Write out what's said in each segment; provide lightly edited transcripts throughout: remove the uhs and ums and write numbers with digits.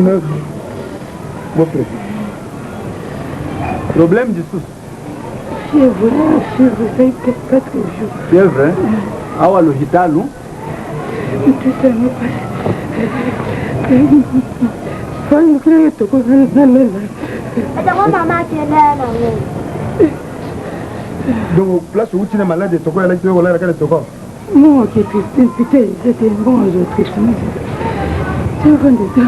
Tuna beau-frère. Problème lisusu. Fièvre, fièvre, esali 4 jours. Fièvre? Awa lohitalu. Donc place outi na malade etoko alaki te kolala kaka etoko. Mbongo ke triste eza te mbongo azwa traitement te ovanda te.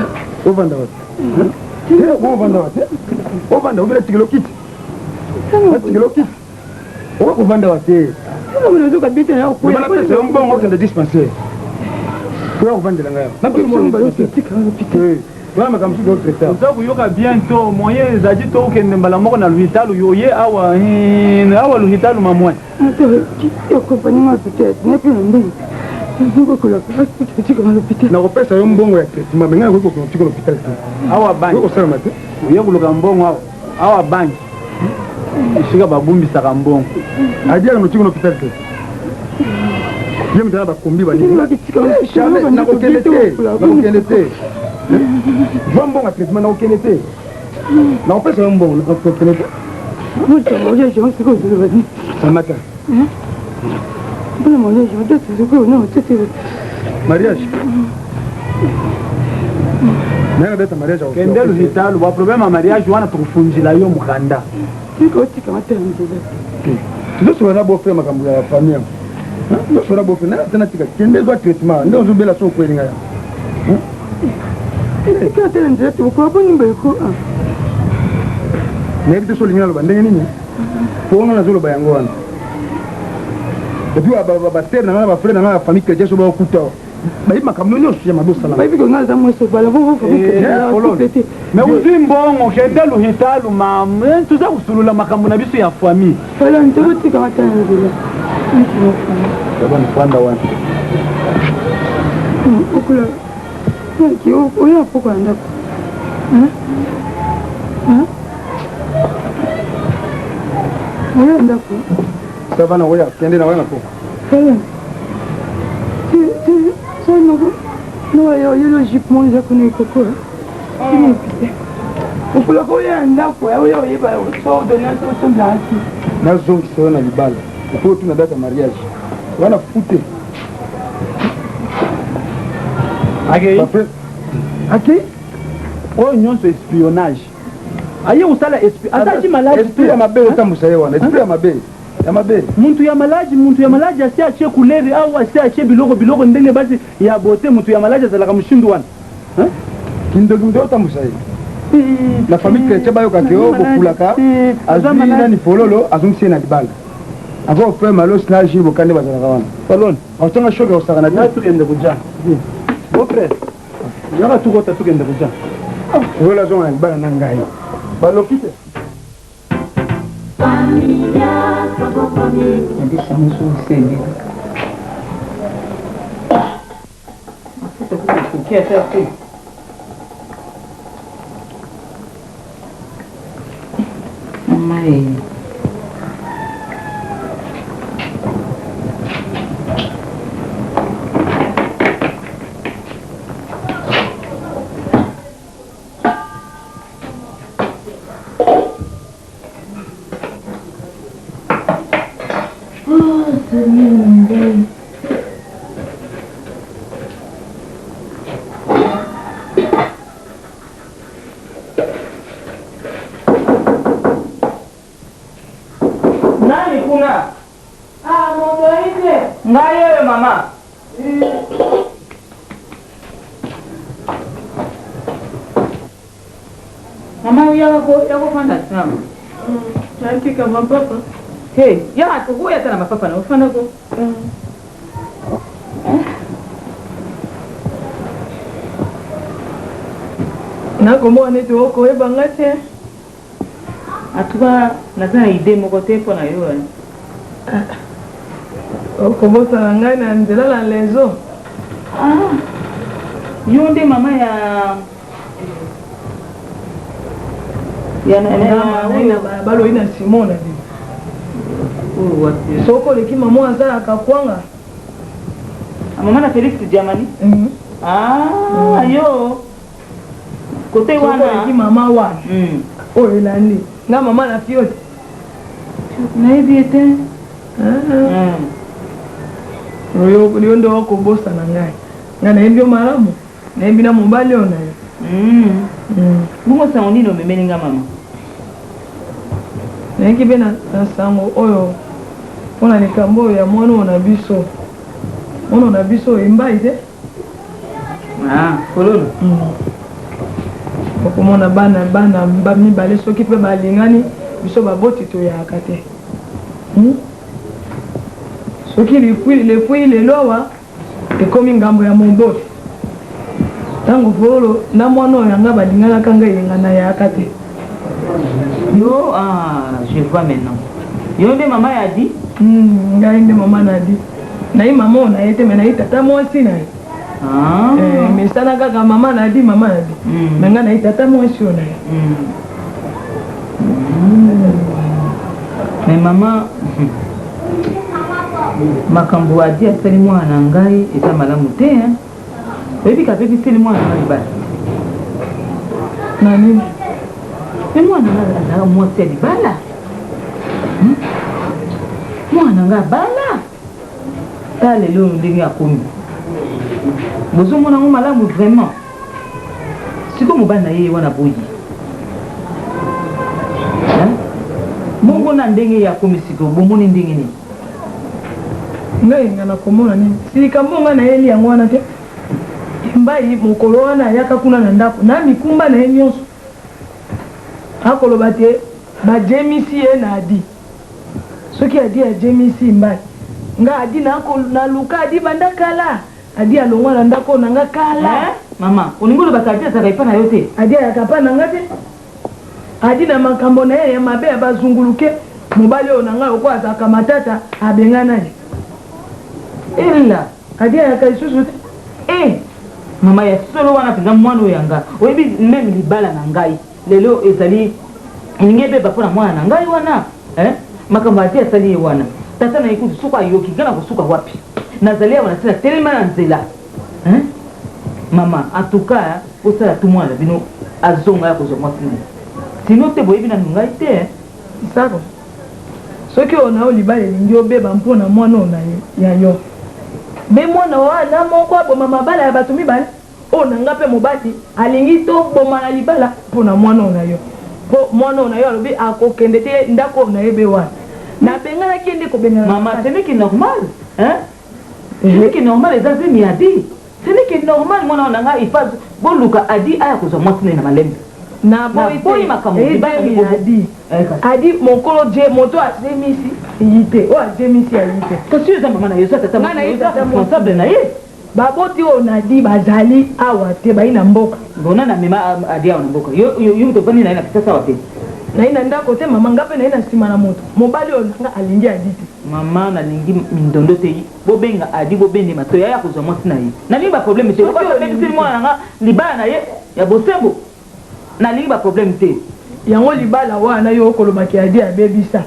Ovanda wapi? Ovanda wapi? Ovanda obela tikelo kiti. Tikelo kiti. Okoki kovanda wa te. Napesa yo mbongo okende dispensaire. Oya kovandela ngai awa. Wana makambo mosusu otraiter. Oza koyoka bien to moyen ezali to okende mbala moko na luhitalu yo oye awa awa luhitalu ma moyen. Nakopesa yo mbongo ya traitement mais ngai nakoki kokende kotika l'hôpital te. Awa banki. Okosalama te. Oye koluka mbongo awa. Awa banki. Esika babumbisaka mbongo. Adiaka notiki na hôpital te. Ye moto na bakombi banini. Nakokende te. Nakokende te. Zwa mbongo ya traitement nakokende te. Nakopesa yo mbongo nakokende te. Samata. Mariage. Nanga beta mariage. Kende luhitalu ba problème ya mariage wana tukufunjila yo mukanda. Tozosola na beau-frère makambo ya famille yango. Tozosola beau-frère nanga tena tika kende zwa traitement nde ozobela so okweli ngai. Nayebi te so olingi naloba ndenge nini po nga nazoloba yango wana. Et puis ba sœur na nga na ba frère na nga ya famille chrétien so bakokuta bayebi makambo nyonso ya mabe osala. Bayebi ko nga naza mwasi obala bongo famille chrétien te. Mais ozwi mbongo kende luhitalu ma toza kosulula makambo na biso ya famille. Fala ntobo tika mata na nzela. Yabani fanda wana. Okula oya poko ya ndako. Oya ndako. Ça va na oya kende na oya na poko. Fala. So noko no yo yo jupe mo eza kuna ekoko. Okulaka oya ndako oya oyeba so ordonnance osombelaka te. Nazongisa yo na libala epo otuna date ya mariage wana fute. Akei. Akei. Oyo nyonso espionnage. Aye kosala azalaki maladi. Esprit ya mabe otambusa ye wana esprit ya mabe. Ya mabe. Muntu ya maladi, muntu ya maladi asi atie couleur awa asi atie biloko biloko ndenge basi ya beauté muntu ya maladi azalaka mushindu wana. Hein? Kindoki mutu otambusa ye. Na famille chrétien bayoka ke o bokulaka azwi nani fololo azongisi ye na libala. Ako frère Malos na Gilles Bokande bazalaka wana. Falone. Otanga choc ya kosakana te. Tukende kuja. Beau frère. Yaka tukota tukende kuja. Fololo azonga na libala na ngai. Baloki te. Mafuta kutu ekoki ata te. Mama ee. Oh, Seigneur na ngai. Nani kuna? Ah, moto ayi te. Ngai oyo mama. Mama yaka ko yaka kofanda sama. Natika mapapa. Te, yaka tokoya ata na mapapa na ofanda ko. Nakomona neti okoyeba nga te. En tout cas, naza na idee moko te mpo na yo. Okobosana ngai na nzela na lezo. Ah, yo nde mama ya ya na na balabala oyi na Simon na bino. Oyo wapi? Soki oleki mama asalaka kwanga. Ah, mama na Felix Diamani? Mm. Ah, yo. Kote wana. Soki mama wana. Oyo elandi. Nga mama na fio te. Nayebi ye te. Ah. Yo nde okobosana ngai. Ngai nayebi yo malamu. Nayebi na mobali oyo na yo. Bongo sango nini omemeli nga mama? Nayaki mpe na sango oyo mpo na likambo oyo ya mwana oyo na biso. Mwana oyo na biso oyo mbai te. Ah, fololo. Okomona bana bana mibale soki mpe balingani biso baboti toyaka te. Soki likwei lelo awa ekomi ngambo ya moboti. Ntango fololo na mwana oyo yanga balinganaka ngai yenga nayaka te. Yo, ah, je vois maintenant. Yo nde mama ya di? Ngai nde mama na di. Nayi mama oyo na ye te, me nayi tata mwasi na ye. Ah. Eh, mesana kaka mama na di, mama na di. Me ngai nayi tata mwasi oyo na ye. Mais mama, makambo adi asali mwana na ngai eza malamu te, hein? Oyebi ka abebiseli mwana na ngai libala. Na nini? Me mwana na ngai azalaka mwasi ya libala. Mwana na ngai abala. Tala lelo oyo ndenge akomi. Bozomona yango malamu vraiment. Sikoyo mobali na ye wana boyi. Bongo na ndenge ye akomi sikoyo bomoni ndenge nini? Ngai nga nakomona nini? Si likambo ngai nayeli yango wana te. Mbai mokolo wana ayaka kuna na ndako na mikumba na ye nyonso. Akoloba te bajemisi ye na Adi. Soki Adi ajemisi Mbai, nga Adi naluka Adi banda kala. Adi alongwa na ndako na nga kala. Eh, mama, olingi olobaka Adi azalaka epa na yo te? Adi ayaka epa na nga te. Adi na makambo na ye ya mabe ya bazunguluke, mobali oyo na ngai okoyo azalaka matata abengana ye. Ella. Adi ayaka lisusu te. Eh, mama ya solo wana mpenza mwana oyo ya nga. Oyebi meme libala na ngai lelo ezali elingi ebeba mpo na mwana na ngai wana. Eh, makambo Adi asali ye wana. Tata na ye kutu soki ayoki nga nakosuka wapi? Nazali awa nasi natelema na nzela. Hein? Mama, en tout cas, bosala tu mwana na bino azonga ya kozwa mwasi na ye. Sinon te boyebi nanu ngai te. Hein? Isako, soki oyo na yo libala elingi obeba mpo na mwana oyo na ya yo. Be mwana wana moko aboma mabala ya bato mibale. Oyo na nga mpe mobali alingi toboma na libala mpo na mwana oyo na yo. Mpo mwana oyo na yo alobi akokende te ndako oyo na ye be wana. Nabenganaki ye nde kobengana. Mama, ce n'est que normal. Hein? Ce n'est que normal eza zemi ya Adi. Ce n'est que normal mwana na ngai il faut boluka Adi aya kozwa mwasi na ye na malembe. Naboyi makambo zemi ya Adi. Adi mokolo je moto azemisi yi te. Oyo azemisi ayi te. Kasi oyo eza mama na yo, eza tata Nga na ye tata responsable na ye. Baboti oyo na Adi bazali awa te, bayi na mboka. Bon nani amema Adi awa na mboka? Yo yo moto ovandi na ye na Kinshasa awa te? Nayi na ndako te mama, nga pe nayi na nsima na moto. Mobali oyo na nga alingi Adi te. Mama nalingi mindondo te, bobenga Adi bobende matoyi aya kozwa mwasi na ye. Nalingi ba problème te. Soki abebiseli mwana na nga libala na ye ya bosembo, nalingi ba problème te. Yango libala wana yo okoloba ke Adi abebisa?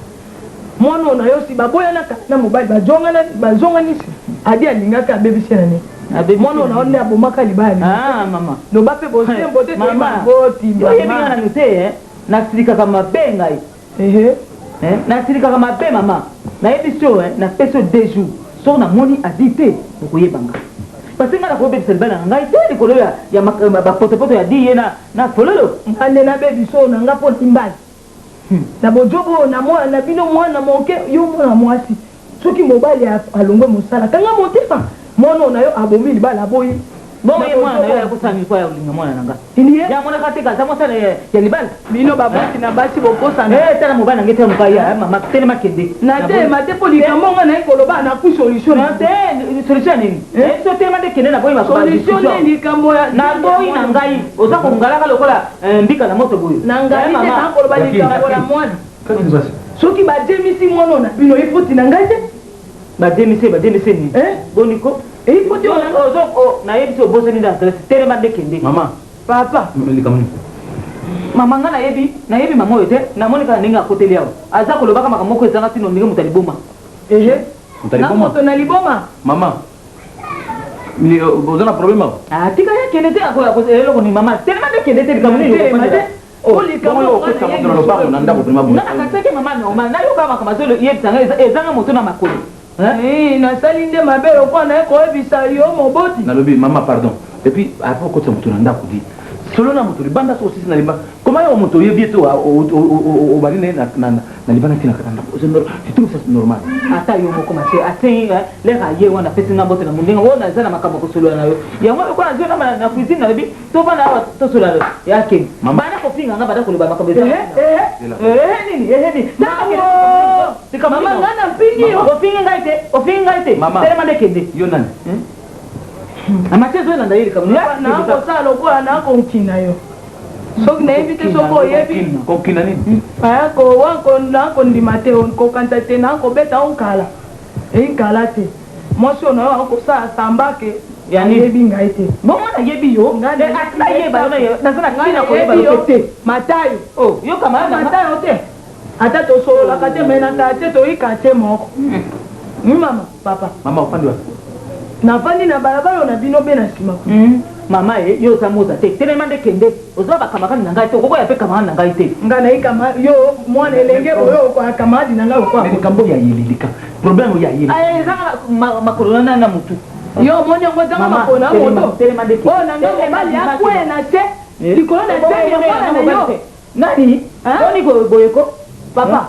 Mwana oyo na yo si baboyana kala na mobali bazongana bazongani si Adi alingaki abebisi ye na nini? Mwana oyo na yo nde abomaka libala liboso. Ah mama. Loba pe bosembo te toyebi baboti mama. Yo oyebi nga nanu te eh? Nasilikaka mabe ngai. Ehe. Eh, nasilikaka mabe mama. Nayebisi yo eh, napesi yo 2 jours. Soki namoni Adi te, okoyeba nga. Parce que nga nakobebisa libala na ngai te likolo ya, ya bapotopoto ya Adi ye na, na fololo. Nga nde nabebisa oyo na nga mpo na mbali. Na bojobo oyo na mwana na bino mwana moke, yo mwana mwasi, soki mobali alongwe mosala, kanga motema. Mwana oyo na yo abomi libala aboyi. Bongo ye mwana na yo aye kosala nini po aya kolinga mwana na nga? Ye amonaka te ke aza mwasi ya libala? Bino baboti na basi bokosana. Eh tala mobali na ngai tala mobali ya mama telema kende. Na telema te po likambo nga naye koloba na kui solution. Na te solution ya nini? Eh so telema nde kende na boyi ba solution nde likambo ya na boyi na ngai oza kongalaka lokola mbika na moto boye. Na ngai te na koloba likambo ya mwana. Soki bajemisi mwana oyo na bino ifoti na ngai te. Bajemisi bajemisi nini? Eh boni ko? Ifoti ozo nayebisi obosani nde adresse telema nde kende. Mama. Papa. Likambo nini? Mama nga nayebi nayebi mama oyo te namoni kaka ndenge akoteli awa aza kolobaka makambo moko ezanga ntina ondenge moto ya liboma. Ehe. Moto ya liboma? Na moto na liboma. Mama. Oza na problème awa? Ah, tika ye akende te, eloko nini mama, telema nde kende te, likambo nini Telema te. Oh, likambo Bongo okotisa moto na lopango na ndako vraiment boye. Nga nakanisaki mama normal, nayoka makambo azoyebisa nga ezanga moto na makolo. Hein? Nasali nde mabe lokola naye koyebisa yo moboti. Nalobi mama pardon. Et puis après okotisa moto na ndako di. Solo na moto libanda soki osisi na libanda. Comment yo moto oyebi ye te obali na ye na libanda ti na kati ya ndako. Tu trouves ça normal? Ata yo moko ma chérie, asengi nga lere aye wana apesi nga mbote na mondenge oyo naza na makambo ya kosolola na yo. Yango lokola nazwi na na cuisine nalobi tovanda awa tosolola ye akende. Mama. Banda kofinga nga banda koloba makambo eza. Ehe nini ehe nini. Mama nga na mpingi yo. Ofingi ngai te, ofingi ngai te. Mama. Telema nde kende. Yo nani? Mama te ezolanda ye likambo. Nakosala lokola nakonkina yo. Soki nayebi te soki oyebi. Kokina nini? Nakondima te, kokanisa te nakobeta yo nkala. Eyi nkala te. Mwasi oyo na yo akosala sambake ayebi ngai te. Bongo nayebi yo. Ata yeba yo naza na ntina koyeba yo te. Matayo. Oh, yo camarade na nga. Matayo te. Ata tosololaka te mais na quartier toyi quartier moko. Mama, papa. Mama ofandi wapi? Nafandi na balabala na bino be na sima kuna. Mama e, yo oza moza te. Telema nde kende. Oza ba camarade na ngai te. Okokoya pe camarade na ngai te. Nga nayi kama yo mwana elenge boye okoya camarade na ngai okoya. Mais likambo ya yelelika. Problème ya yelelika. Ah, eza makolo na na mutu. Yo omoni yango ezanga makolo na moto. Telema nde kende. Oyo na ngai mobali akweya na se likolo na zemi ya mwana na yo. Nani? Boni boye ko? Papa.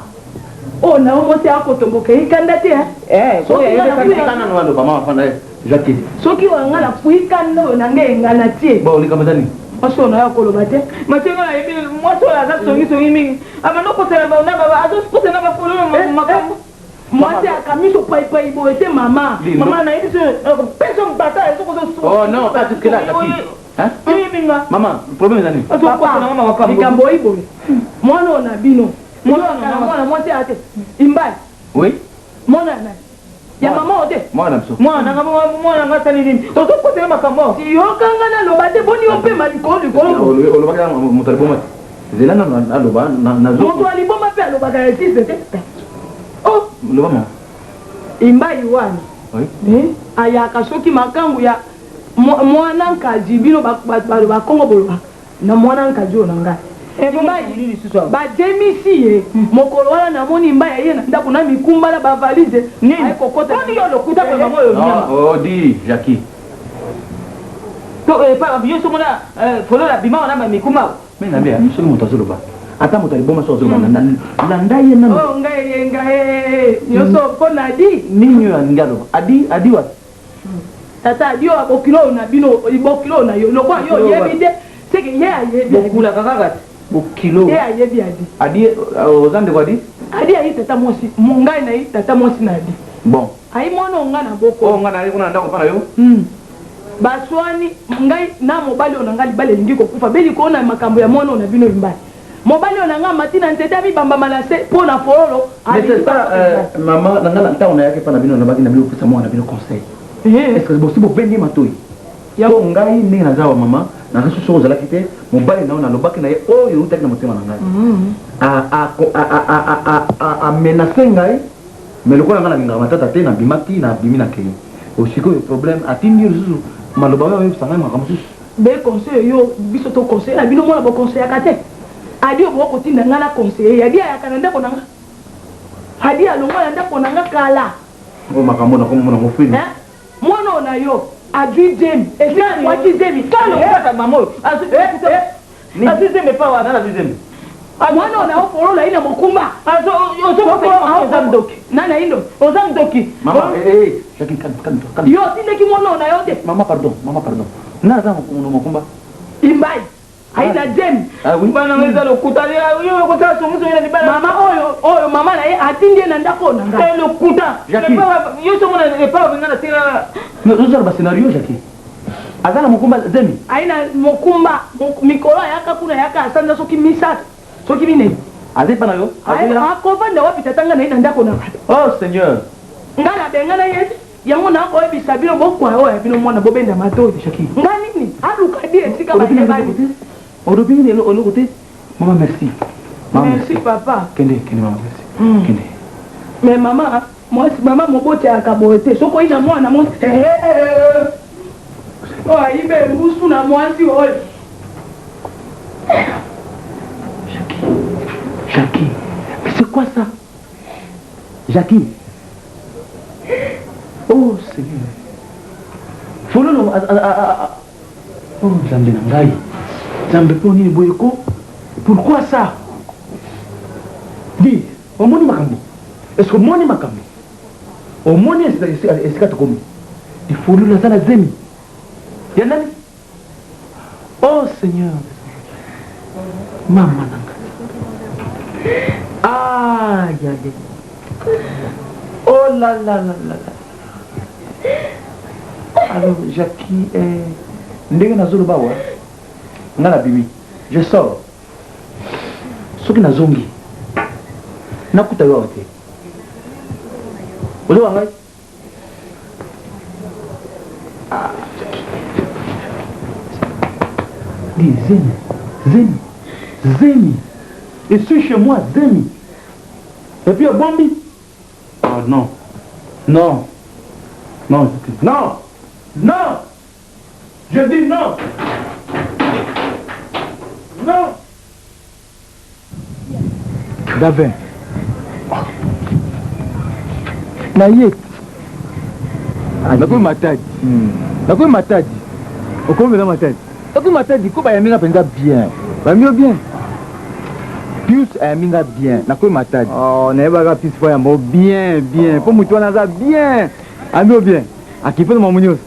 Oyo na yo mwasi akotomboka ye kanda te. Eh, soki nga na mama afanda Jacques. Soki oyo nga nafuyi kanda oyo na ngai enga na tie. Bon, likambo eza nini? Mwasi oyo na yo akoloba te. Mathieu nga nayebi mwasi oyo aza songi songi mingi. Abanda kokosela ba na ba azokosela na ba fololo makambo. Mwasi akamiso paipai boye te mama. Mama nayebi so pesa mbata ezokozo. Oh non, pas jusque là, Jacques. Hein? Oyebi nga. Mama, problème eza nini? Papa, likambo oyi boye. Mwana oyo na bino. Mwana mwasi ate. Imbali. Oui. Mwana na ya mama oyo te. Mwana na biso. Mwana nga mwana nga asali nini? Ozokosela makambo awa. Yoka nga naloba te boni yo mpema likolo likolo. Olobaki moto ya liboma te. Zela nano aloba nazo. Moto ya liboma mpe alobaka ya sise te. Oh. Loba mama. Imbayi wana. Oui. Ayaka soki makangu ya mwana nkaji bino bakongo bolobaka na mwana nkaji oyo na ngai. Mbayi bajemisi ye mokolo wana namoni mbayi aye na ndako na mikumba na bavalise aye kokota. Boni yo lokuta boye mama oyo nyama. Oh di Jackie. To epa yo soki mona folola bima wana mikumba. Mais na bia soki moto azoloba ata moto aliboma soki azoloba landa ye nano. Oh ngai ye ngai nyonso mpo na di. Nini oyo alingi aloba adi adi wapi? Tata adi oyo bokilo oyo na bino bokilo oyo na yo lokola yo oyebi te seke ye ayebi. Bokulaka kaka te bokilo. Ye ayebi adi. Adi oza ndeko adi? Adi ayi tata mwasi ngai nayi tata mwasi na adi. Bon. Ayi mwana oyo ngai na boko. Oyo ngai nayi kuna na ndako mpa na yo? Baswani ngai na mobali oyo na ngai libala elingi kokufa be likolo na makambo ya mwana oyo na bino imbali. Mobali oyo na ngai amati na nzete amibambama na se mpo na fololo. Mais c'est ça maman na ngai ntango nayaki epa na bino nalobaki na bino kopesa mwana na bino conseil. Est-ce que bosi bobendi matoyi? Po ngai ndenge naza awa mama naza soki ozalaki te mobali na yo nalobaki na ye oyo eutaki na motema na ngai. A menace ngai mais lokola ngai nalingaka matata te nabimaki nabimi nakei. Sikoyo problème atindi yo lisusu maloba oyo oyebisa ngai makambo mosusu. Be conseil yo biso to conseiller na bino mwana bo conseillaka te. Adi oboka kotinda ngai na conseiller ye. Adi ayaka na ndako na nga. Adi alongwa na ndako na nga kala. Oyo makambo nakomona ngo film. Hein? Mwana oyo na yo azui zemi. Esi akwaki zemi. Kala okata mama oyo. Azui azui zemi epa wapi? Nani azui zemi? Mwana oyo na yo folola ye na mokumba. Oza ndoki. Nani ayi ndoki? Oza ndoki. Mama, eh eh, Jacqueline, calme, calme, calme. Yo otindaki mwana oyo na yo te. Mama, pardon, mama, pardon. Nani aza na mokumba? Imbayi. Ayi na zemi. Ah oui. Bana nga eza lokuta. Yo okosala songi songi na libala. Mama oyo, oyo mama na ye atindi ye na ndako oyo na ngai. Eh lokuta. Jacqueline. Yo soki omona epa nga na tela. Mais ozosala ba scenario Jacqueline. Aza na mokumba zemi. Ayi na mokumba mikolo ayaka kuna ayaka asanza soki misato soki minei. Aza epa na yo? Akovanda wapi tata nga naye na ndako na bato. Oh Seigneur. Nga nabengana ye te. Yango nakoyebisa bino bokwa oyo ya bino mwana bobenda matoyi. Nga nini? Aluka di esika bayebani. Olobi nini eloko te? Mama merci. Mama merci papa. Kende kende mama merci. Kende. Mais mama mwasi mama moboti ayaka boye te soki oyi na mwana mwasi. Oyo ayiba embusu na mwasi oyo. Jackie, Jackie, mais c'est quoi ça? Jackie. Oh Seigneur. Fololo a, a, a, a, oh Nzambe na ngai. Nzambe mpo nini boye ko? Pourquoi ça? Dis, omoni makambo? Est-ce que omoni makambo? Omoni esika tokomi? Fololo aza na zemi. Ya nani? Oh Seigneur. Mama na ngai. Ah, ya ya. Oh là là là là là. Alors Jackie, eh, ndenge nazoloba awa, nga nabimi, je sors. Soki nazongi, nakuta yo awa te. Ozoka ngai? Ah, Dis, zemi, zemi, zemi. Et suis chez moi, zemi. Et puis, bombi. Oh non. Non. Non, non. Non. Je dis non. Non. Davin. Na ye. Nakomi Matadi. Nakomi Matadi. Okomi mpenza Matadi. Nakomi Matadi ko bayambi nga mpenza bien. Bayambi yo bien. Pius ayambi nga bien. Nakomi Matadi. Oh, nayebaka Pius po ayamba yo bien bien. Po moto wana aza bien. Ayambi yo bien. Akipe na makambo nyonso.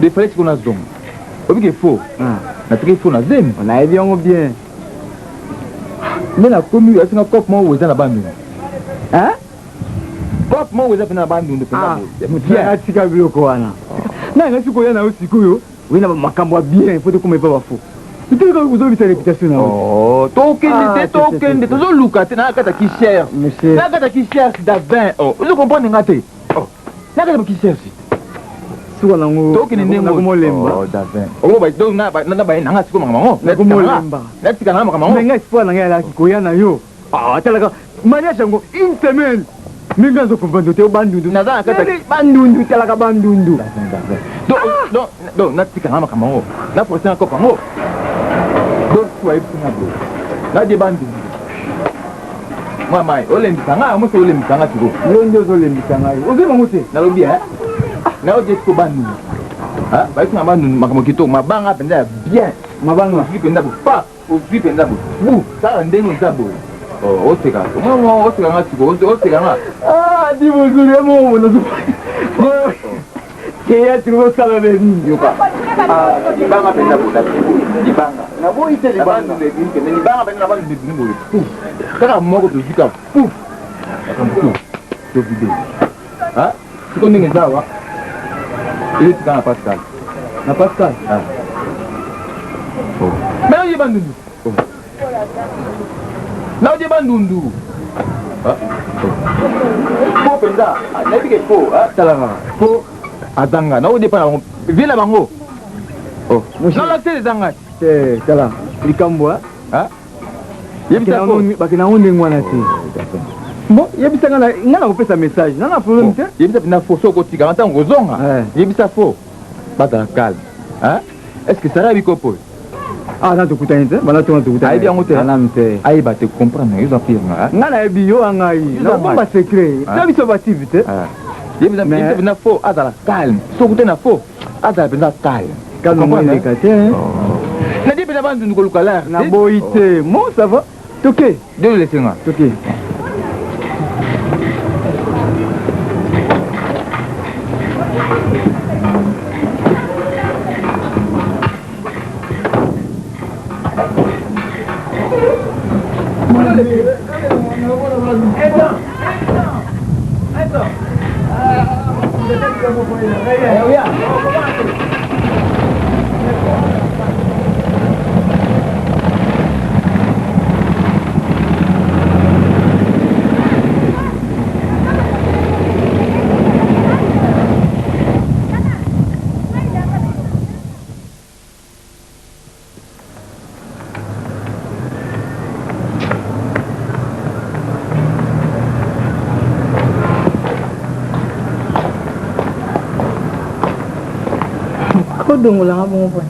De fallait sikoyo nazonga. Oyebi ke faux. Natikaki faux na zemi. Nayebi yango bien. Nde nakomi asinga cope moko eza na Bandundu. Hein? Cope moko eza pena na Bandundu pena boye. Bien. Atika biloko wana. Na nga sikoyo na yo sikoyo, oye na makambo ya bien, faut tokoma epa ba faux. Totika kozongisa réputation na yo. Oh, tokende te, tokende, tozoluka te na kata ki cherche. Na kata ki cherche Davin. Oh, ozo comprendre nga te. Oh, na kata ki cherche. Suka nango tokende ndenge nakomolemba. Oh, Davin. Oh, ba donc na na ba nanga sikoyo makambo yango. Nakomolemba. Natika na makambo yango. Mais nga espoir na ngai alaki koya na yo. Ah, atalaka mariage yango une semaine. Mais nga nazo comprendre te Bandundu. Naza na kati Bandundu talaka Bandundu. Donc donc donc natika na makambo yango. Na forcer na kopa yango. Donc tu ayebisi nga boye. Na de Bandundu. Mwa mai olembisa nga mosi olembisa nga sikoyo. Yo nde ozolembisa ngai. Ozwi bango te. Nalobi eh. Na oje sikoyo Bandundu. Ah, bayebisi nga Bandundu makambo kitoko mabanga mpenza ya bien. Mabanga. Ozwi mpenza bo pa ozwi mpenza bo bu sala ndenge oza boye. Oh, oseka. Mwa oseka nga sikoyo oseka nga. Ah, di bozuri ya moko nazo. Théâtre bosala na nini? Yoka. Ah, libanga mpenza boye libanga. Naboyi te libanga. Libanga mpenza na Bandundu ebimi boye. Pouf. Kaka moko tozwi kaka pouf. Makambo tout. Tovide. Ah, sikoyo ndenge eza awa. Ezotika na Pascal. Na Pascal? Ah. Oh. Mais oye Bandundu. Oh. Na oye Bandundu. Ah. Oh. Po mpenza, nayebi ke po, ah, tala kaka. Po azanga, na oye pa na bango. Vie na bango. Oh. Na la ezanga. Te, tala, likambo ah. Ah. Yebisa ko. Bakenda yango ndenge wana te. Bon, yebisa nga nga nakopesa message. Nga na problème te. Yebisa pina faux soko tika ntango kozonga. Yebisa faux. Bazala calme. Hein? Est-ce que Sarah ayebi kopo? Ah, na tokutani te. Bana tona tokutani. Ayebi yango te. Nanu te. Ayeba te comprendre yo za pire nga. Nga nayebi yo ngai. Nakobomba secret. Ta biso ba TV te. Yebisa yebisa pina faux azala calme. Soko te na faux. Azala penza calme. Calme ngo eleka te. Nadie penza bandundu koluka lar. Naboyi te. Bon, ça va. Toke. Dieu laisse nga. Toke. Sikoyo odongolanga bongo pona.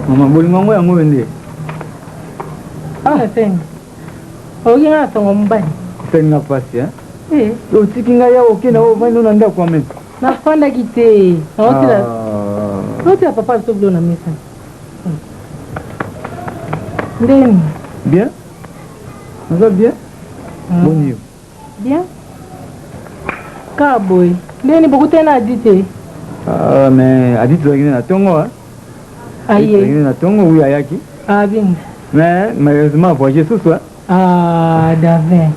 Mama, bolingo yango yango oyo nde. Ah, sengi. Oyoki nga na tongo mobali. Osali nga mpasi, hein? Eh. Otiki ngai awa okenda oyo ovandi na ndako ame. Nafandaki te. Naotila. Naotila papa biso bilo na mesa. Ndeni. Bien? Naza bien? Boni yo? Bien. Kaka boye. Ndeni bokutani na Adi te. Ah, mais Adi tozalaki nde na ntongo, hein? Aye. Tozalaki nde na ntongo, oui ayaki. Ah, bien. Mais malheureusement voyage susu, hein? Ah, Davin.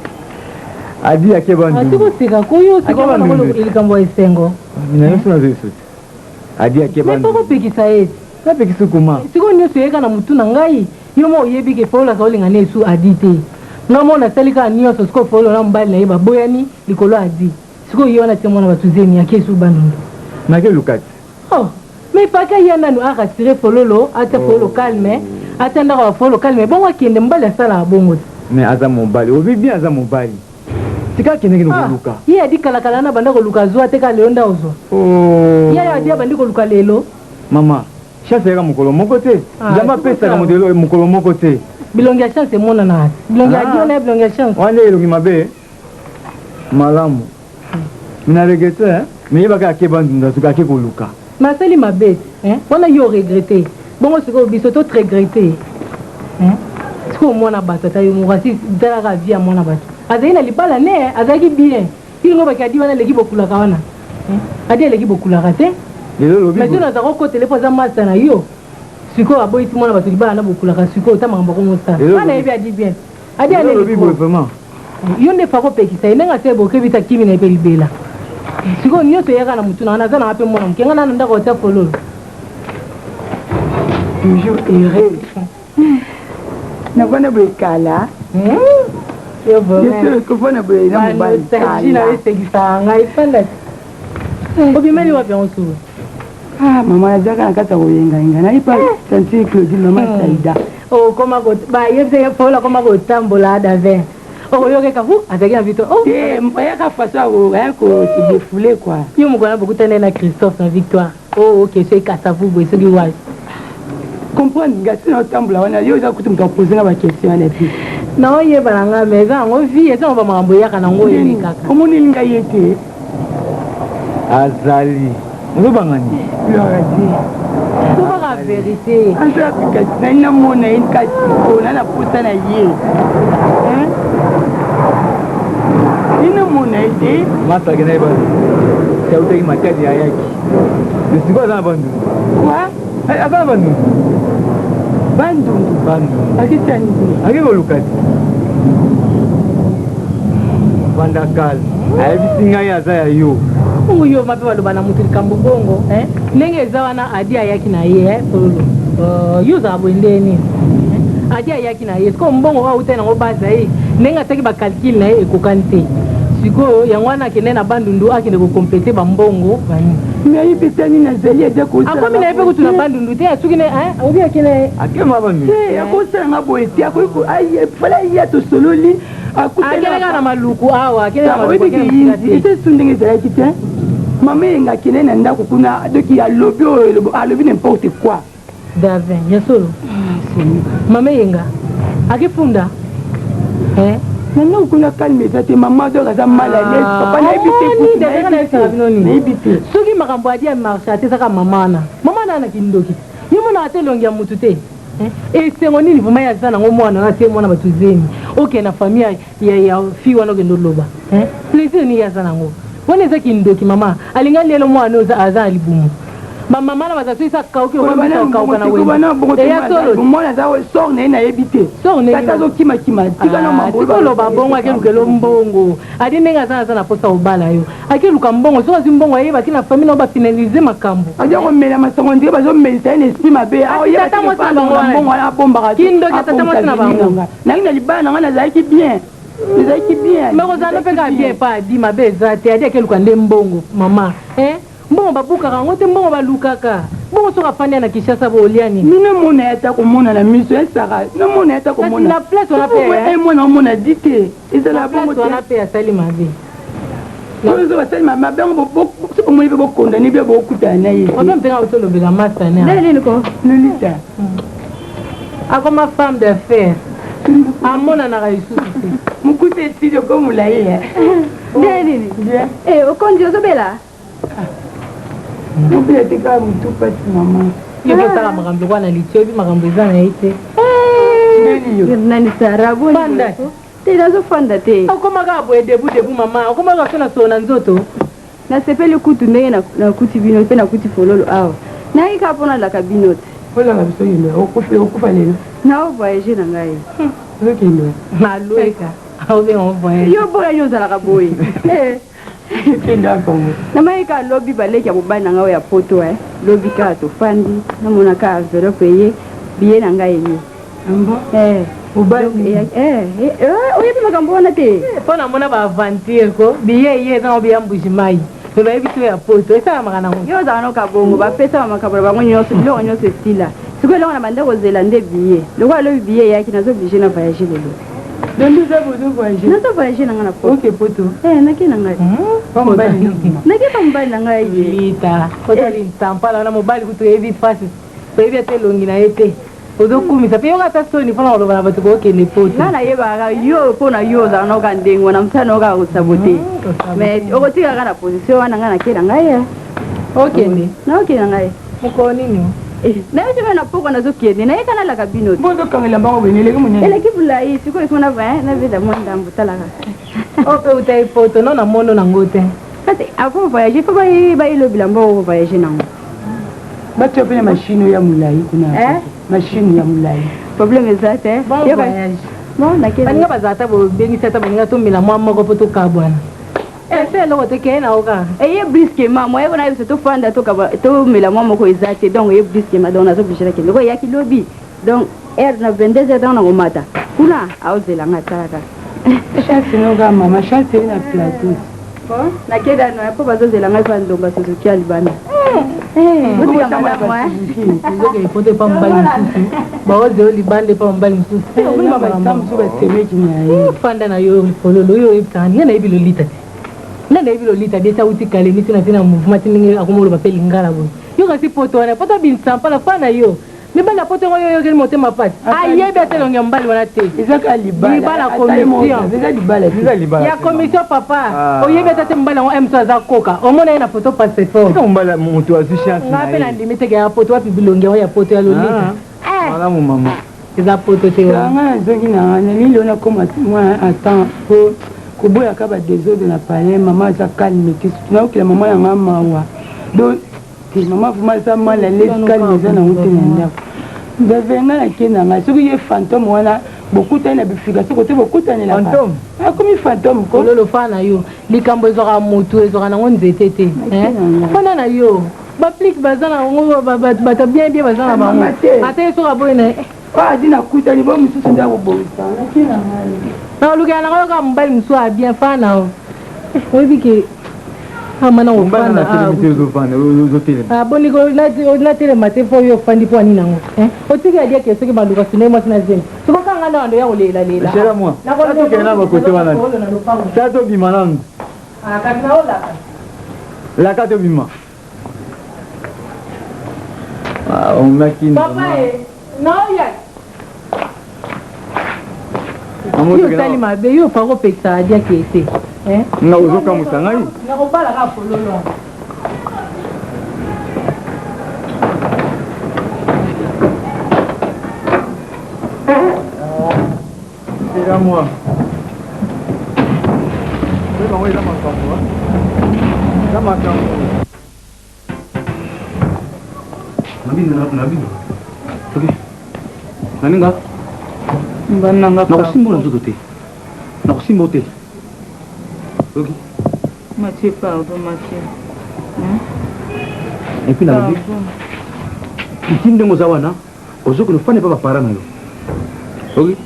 Adi ake Bandundu. Ati koseka koyo oseka Ake wana Bandundu. likambo ya esengo. Mina nyonso nazo esuti. Adi ake Mais mpo Bandundu. kopekisa ye. Napekisi koma. Sikoyo nyonso eyeka na motu na ngai, yo mo oyebi ke Fayulu aza kolinga ne esu Adi te. Ngai mo nasali kaka nyonso sikoyo Fayulu na mobali na ye baboyani likolo ya Adi. Sikoyo ye wana atie mwana bato zemi ake esu Bandundu. Nake luka te. Oh, mais faki aya nanu a rassurer Fololo, atia Fololo calme, atia ndako ya Fololo calme, bongo akende mobali asalaka bongo te. Mais aza mobali, olobi bien aza mobali. Tika akendeki na Ah, koluka. ye Adi kalakala wana abanda koluka azwa te kaka lelo nde azwa. Oh. Ye Adi abandi koluka lelo. Mama, chance eyaka mokolo moko te. Ah, Nzambe apesaka moto eloko mokolo moko te. Bilongi ya chance emonanaka te. Bilongi ya Ah. Adi wana ya bilongi ya chance. Wana elongi mabe. Malamu. Mina regrette, hein? Mais yebaka ake Bandundu azuka ake koluka. Mais asali mabe te, hein? Wana yo regrette. Bongo sikoyo biso to regrette. Hein? Sikoyo mwana bato ata yo moko asi talaka vie ya mwana bato. Azali na libala ne, hein? Azalaki bien. Ilingo baki Adi wana eleki bokulaka wana. Hein? Adi eleki bokulaka te. Lelo lobi. Mais soki nazaka okotele mpo aza masta na yo. Sikoyo aboyisi mwana bato libala na bokulaka sikoyo ta makambo akomosala. Lelo Wana yebi Adi bien. Adi Lelo aleli lobi boye vraiment. Yo nde fako pekisa ye ndenge ase bokebi ta kimi na ye mpe libela. Sikoyo nyonso eyaka na motu na nga naza na nga mpe mwana moke nga na ndako otia fololo. Toujours heureux. Navanda boye kala. Yo vraiment. Kovanda boye na mobali Nostalgie na yo kala. esekisaka ngai fanda te. Obimeli wapi yango suku? Ah, mama nazalaka na kati ya koyengayenga. Nayi pa tantine Claudine, mama Saïda. Okoma ko ba yebisa Paul akoma kotambola Davin. Okoyoka hu azalaki na Victoire. Oh, Te, ayaka façon ya ko se défouler quoi. Yo mokolo na bokutani na Christophe na Victoire. Oh, ok, soki Kasavu boye soki wapi. Comprendre nga si naotambola wana yo oza kutu moto apose nga baquestion wana te. Naoyeba na ngai mais eza yango vie, eza yango bamakambo eyaka nango elekaka. Omoneli ngai ye te. Azali. Ozobanga nini? Gloire à Dieu. Tobaka vérité. Aza kasi nani namona ye kasi mpona na posa na ye. Hein? Ye namona ye te. Masa akendaki Bandundu. Ti autaki Matadi ayaki. Mais sikoyo aza na Bandundu. Quoi? Aza na Bandundu. Bandundu. Bandundu. Akisa nini? Ake koluka te. Vanda calme. Ayebisi ngai aza ya yo. Bongo yo mape baloba na moto likambo bongo, hein? Ndenge eza wana Adi ayaki na ye, hein, Fololo. Yo ozala boye nde nini? Hein? Adi ayaki na ye. Sikoyo mbongo oyo awutaki nango baza ye, ndenge atiaki ba calcul na ye ekokani te. Sikoyo yango wana akende na Bandundu akende kokomplete ba mbongo banini. Mais ayebisa nini azali aza kosala. Akomi na ye mpe kutu na Bandundu te, asuki ne, hein? Obi akende ye. Akema Bandundu. Te, akosala nga boye te, akoki ko aye fala ye tosololi. Akende kaka na Maluku awa, akende na Maluku. Oyebi ke yinzi eza esu ndenge ezalaki te. Mama eyenga akende na ndako kuna donc alobi oyo alobi n'importe quoi. Davin, ya solo. Mama eyenga akifunda. Eh? Na ndako kuna calme eza te, mama donc aza mal à l'aise. Papa nayebi te kutu, nayebi te. Nayebi te. Soki makambo adi ya marche te ezaka mama wana. Mama wana na kindoki. Yo monaka te elongi ya mutu te. Esengo nini vraiment ya za nango mwana na te mwana bato zemi. Okende na famille ya ya fille wana okende oloba. Plaisir nini ya za nango. Wana eza kindoki mama. Alinga lelo mwana oyo aza na libumu. Ba mama na baza soki sa kauki okomisa okauka na wenze. Eya solo. Mwana aza sort na ye nayebi te. Sort na ye. Tata azokimakima. Tika na mambo. Tika oloba bongo akelukela mbongo. Adi ndenge aza aza na posa obala yo. Akeluka mbongo soki azwi mbongo ayebaki na famille na ba finaliser makambo. Aza komela masongo ndenge bazomelisa ye na esprit mabe. Tata mwasi na bango wana. Mbongo wana abombaka. Kindoki tata mwasi na bango. Nangi na libala na ngai nazalaki bien. Nazalaki bien. Mais kozala mpe kaka bien pa adi mabe eza te. Adi akeluka nde mbongo mama. Eh? Mbongo babukaka yango te, mbongo balukaka. Bongo soki afandi na Kinshasa bo olia nini? Mino mona ya ta komona na miso ya Sara. No mona ya ta komona. Na place wana pe. Eh mwana omona di te. Ezala bongo te. Wana pe asali mabe. Oyo basali mabe yango soki bomoni mpe bokondane mpe bokutana na ye. Oza mpenga otolobela masta ne. Ndenge nini ko? Lolita. Akoma femme d'affaires. Amonanaka lisusu te. Mokuse esili oko molai eh. Ndenge nini? Bien. Eh, okondi ozobela? Mobila te kaka motu pasi mama. Yo mpe osala makambo lokola na litio oyebi makambo eza na ye te. Ndeni yo. Nani Sara boni? Fanda. Te nazofanda te. Okoma kaka boye debu debu mama, okoma kaka so na solo na nzoto. Nasepeli kutu ndenge nakuti bino mpe nakuti fololo awa. Nayaki kaka mpo nalaka bino te. Olaka biso kende okufi okufa lelo. Nao voyage na ngai. Ozokende. Malweka. Obenga ngo voyage. Yo boya yo ozalaka boye. Eh. Kende Congo. Namaki kaka lobi baleki ya mobali na ngai oyo ya poto eh. Lobi kaka tofandi namona kaka enveloppe eye billet na ngai eye. Eh. Mobali. Eh, eh, eh, oyebi makambo wana te. Mpo namona ba aventure ko biye eye eza ngo biya mbuji mayi me bayebi so ya poto esalamaka nango. Yo ozalaka noka bongo bapesa ba makambo na bango nyonso biloko nyonso esila. Sikoyo eloko na banda kozela nde billet. Lokola lobi billet eyaki nazo oblige na voyager lelo. Donc oza bozo voyager. Nazo voyager na ngai na poto. Ok poto. Eh nake na ngai. Pa mobali na. Nake pa mobali na ngai ye. Lita otali ntampala wana mobali kutu oyebi face oyebi ata elongi na ye te. Ozokumisa pe yoka ata soni pona koloba na bato kokende poto. Nga nayebaka yo mpo na yo ozala naoka ndenge wana mosala naoka kaka kosabote mais okotika kaka na position wana nga nake na ngai eh. Okende. Naokende na ngai. Mokolo nini? Nayebi te na pokwa nazokende nayeka nalaka bino te. Bozokangela bango boye eleki monene. Eleki molai sikoyo ifo na nabeta mwa ndambo talaka. Oyo pe utaki poto no namono nango te. Kasi avant voyager faut bayelo bilamba oyo voyager nango. Batia pe na machine oyo ya molai kuna. Eh? Machine ya molai. Problème eza te. Bon voyage. Bon nakei. Baninga bazala ata bobengisi ata baninga tomela mwa moko mpo tokabwana. Ese eloko te keye na yo kaka. Eye brusquement moyen wana biso tofanda tomela mwa moko eza te donc eye brusquement donc nazo oblige nakende ko eyaki lobi donc heure na 22 heures ntango nakomata kuna aozela nga tala kaka. Chance no kaka mama chance ye na plateau. Bon nakenda no mpo bazozela ngai pa ndonga Suzuki ya libanda. Botika malamu eh. Ozokende poto epa mobali mosusu baozela libanda epa mobali mosusu. Fanda na yo fololo oyo oyebisaka ngai nayebi lolita te ngai nayebi lolita bie ti awuti kalemi ti na ti na mouvement ti ndenge akoma oloba mpe lingala boye yo kasi poto wana poto abinsampala fa na yo mibali ya poto yango yo oyokeli motema pasi ayebi ata elongi ya mobali wana te eza kaka libala libala commission eza libala eza libala ya commission papa oyebi ata te mobali yango mso aza koka omona ye na photo passeport tika mobali moto azwi chance ngai mpe nandimi teke ya poto wapi bilongi yango ya poto ya lolita malamu mama eza poto te nga nazongi na nalili nakoma mwa attend po koboyaka ba desordre na palais mama aza calme te naokela mama yanga mawa donc te mama vraiment aza mal à l'aise calme eza nango te na ndako nzave nga nake na ngai soki ye fantôme wana bokutani na bifika soko te bokutanelaka akomi fantôme ko ololo fa na yo likambo ezwaka motu ezwaka nango nzete te fana na yo baplike baza na yango bato bien bien baza na bango ata ye soki aboyi na ye adi nakutani bo mosusu nde akobongisa nake na ngai nakolukela nango yoka mobali mosusu ya bien fa na yo oyebi ke amana kofanda boni natelema te mpo yo ofandi mpo anini yango otiki adiake soki baluka sino mwasi na zemi siko kanga nda wando ya kolelalela tokende na bakote wana ta tobima nanu kasi naolaka laka tobima omaki papa e naoya yo osali mabe yo ofa kopekisa adiaki ete nga ozokamwisa ngai nakobala kaka fololo C'est moi. Bango eza makambo eza makambo na bino ok naninga bananga nakosimba na nzoto te nakosimba te ok Mathieu pardon Mathieu et puis nalobi iti ndenge oza wana ozokende ofanda epa bapara na yo ok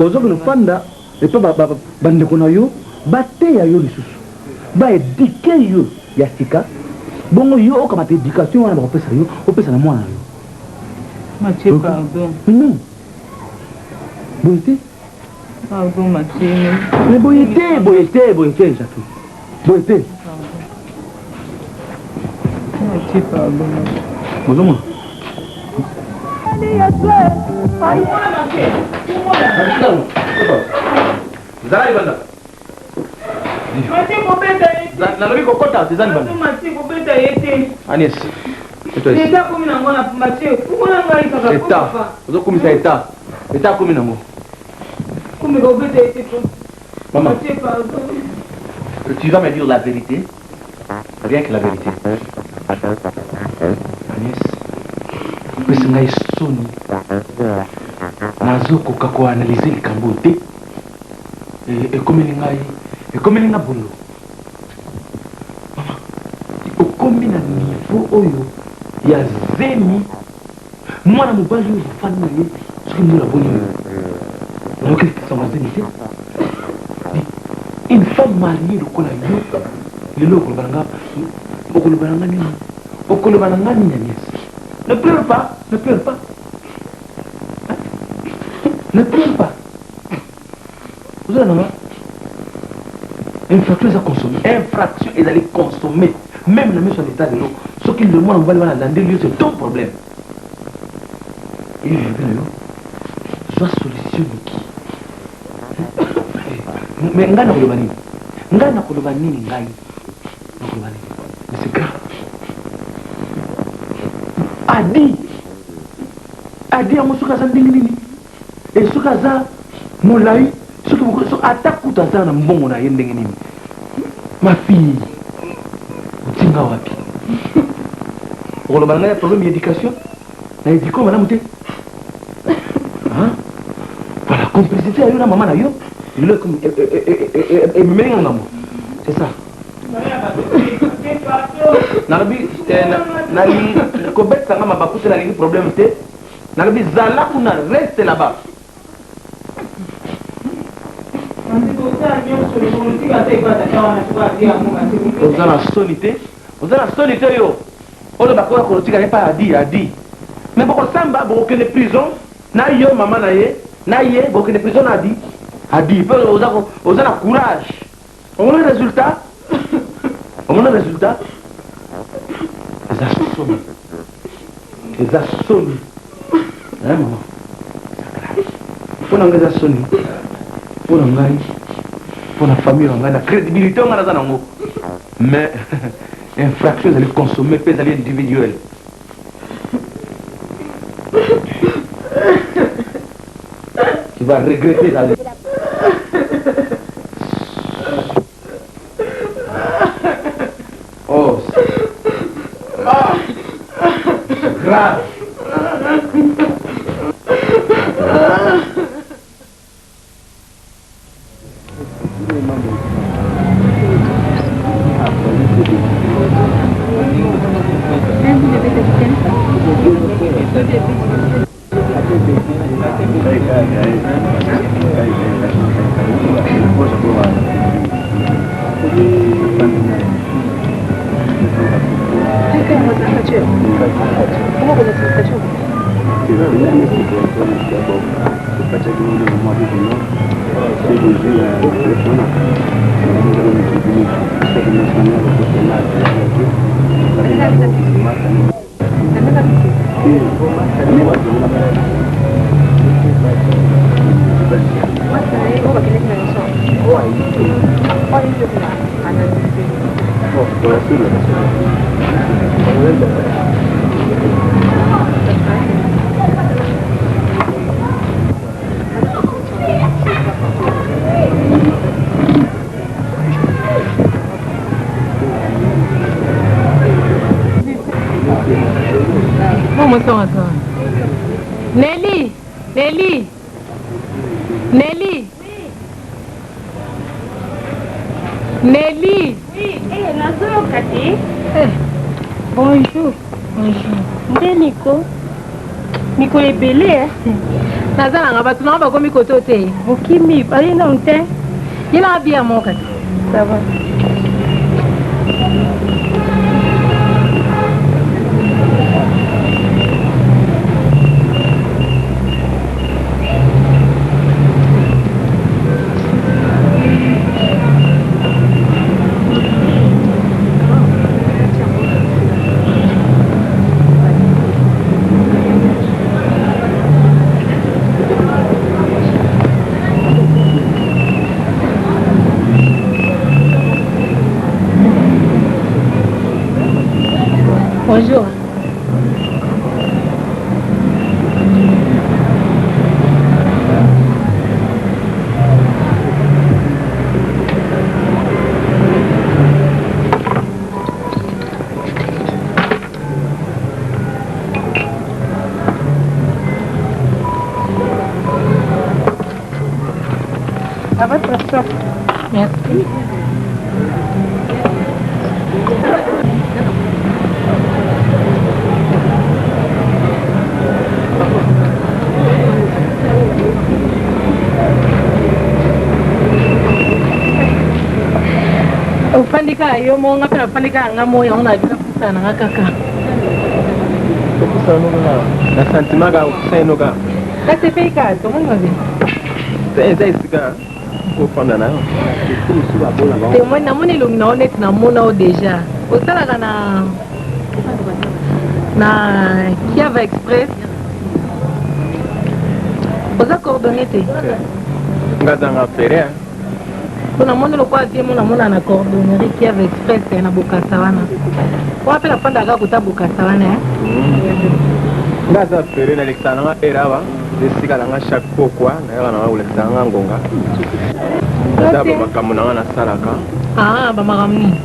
ozokende ofanda epa bandeko na yo bateya yo lisusu baedike yo ya sika bongo yo okamata éducation wana bakopesa yo opesa na mwana na yo Mathieu pardon non boye te pardon Mathieu mais boye te boye te boye te Jacques. Boye te. Bozomona? Zala libanda. Nalobi kokota eza libanda. Agnès. Eta. Ozokumisa eta. Eta akomi nango. Maman. Tu vas me dire la vérité. Rien que la vérité. Agnès, opesi ngai soni. Nazokoka koanalyse likambo oyo te. Ekomeli ngai, ekomeli nga bolo. Mama, okomi na niveau oyo ya zemi. Mwana mobali oyo ofandi na ye soki mbula boni oyo nayoki likambo ya zemi te. Une femme mariée lokola yo lelo okoloba na nga okoloba na nga nini? Okoloba na nga nini Agnès? Ne pleure pas, ne pleure pas. Ne pleure pas. Ozala na nga infraction eza consommé infraction ezali consommé même na miso ya leta lelo soki le mwana mobali wana alandeli yo c'est ton problème eyebi na yo zwa solution noki mais ngai nakoloba nini ngai nakoloba nini ngai nakoloba nini mais c'est grave adi adi yango soki aza ndenge nini Et soki aza molayi soki mokolo ata kutu aza na mbongo na ye ndenge nini ma fille otinga wapi okoloba na ngai ya problème ya éducation na éduco malamu te voilà complicité ya yo na mama na yo lelo ememeli nga ngambo c'est ça nalobi nalingi kobetisa nga mabaku te nalingi problème te Nalobi zala kuna reste là bas. Oza na soni te, oza na soni te yo. Oyo bakoka kotika ye pa adi adi. Mais bokosamba bokokende prison na yo mama na ye na ye bokokende prison na adi adi pe oza oza na courage. Omoni résultat? Omoni résultat? Eza soni. Eza soni. Hein maman? Mpo na ngai eza soni. Mpo na ngai, mpo na famille na ngai, na crédibilité ngai naza nango. Mais infraction ezali consommée mpe ezali individuelle. Tu vas regretter la vie. Oh, ah, c'est grave. Nelly, Nelly, Nelly. Nelly. Oui, eh, nazoyoka te. Eh. Bonjour. Bonjour. Nde Niko. Mikolo ebele eh. Naza nanga bato nanga bakomi koto te. Okimi, baye nanu te. Yelaka bière moko kasi. Ça va. Bonjour. À votre soif. Merci. ofandi kaka yo moko nga mpe nafandi kaka nga moko yango na napusana na nga kaka na sentiment kaka opusani no kaka nasepeli kaka tomoni mabe eza esika kofanda na yo temoi namoni elongi na yo neti namona yo deja osalaka na na kiava express oza coordonne te nga zanga fere mpo namoni lokola vie mo namona na cordonnerie kiava express na bokasa wana wana mpe nafandaka kota bokasa wana nga aza fere nalekisaka nanga ere awa esika nanga chaque pokwa nayaka nanga kolekisa nanga ngonga naza bamakambo nanga nasalaka bamakambo nini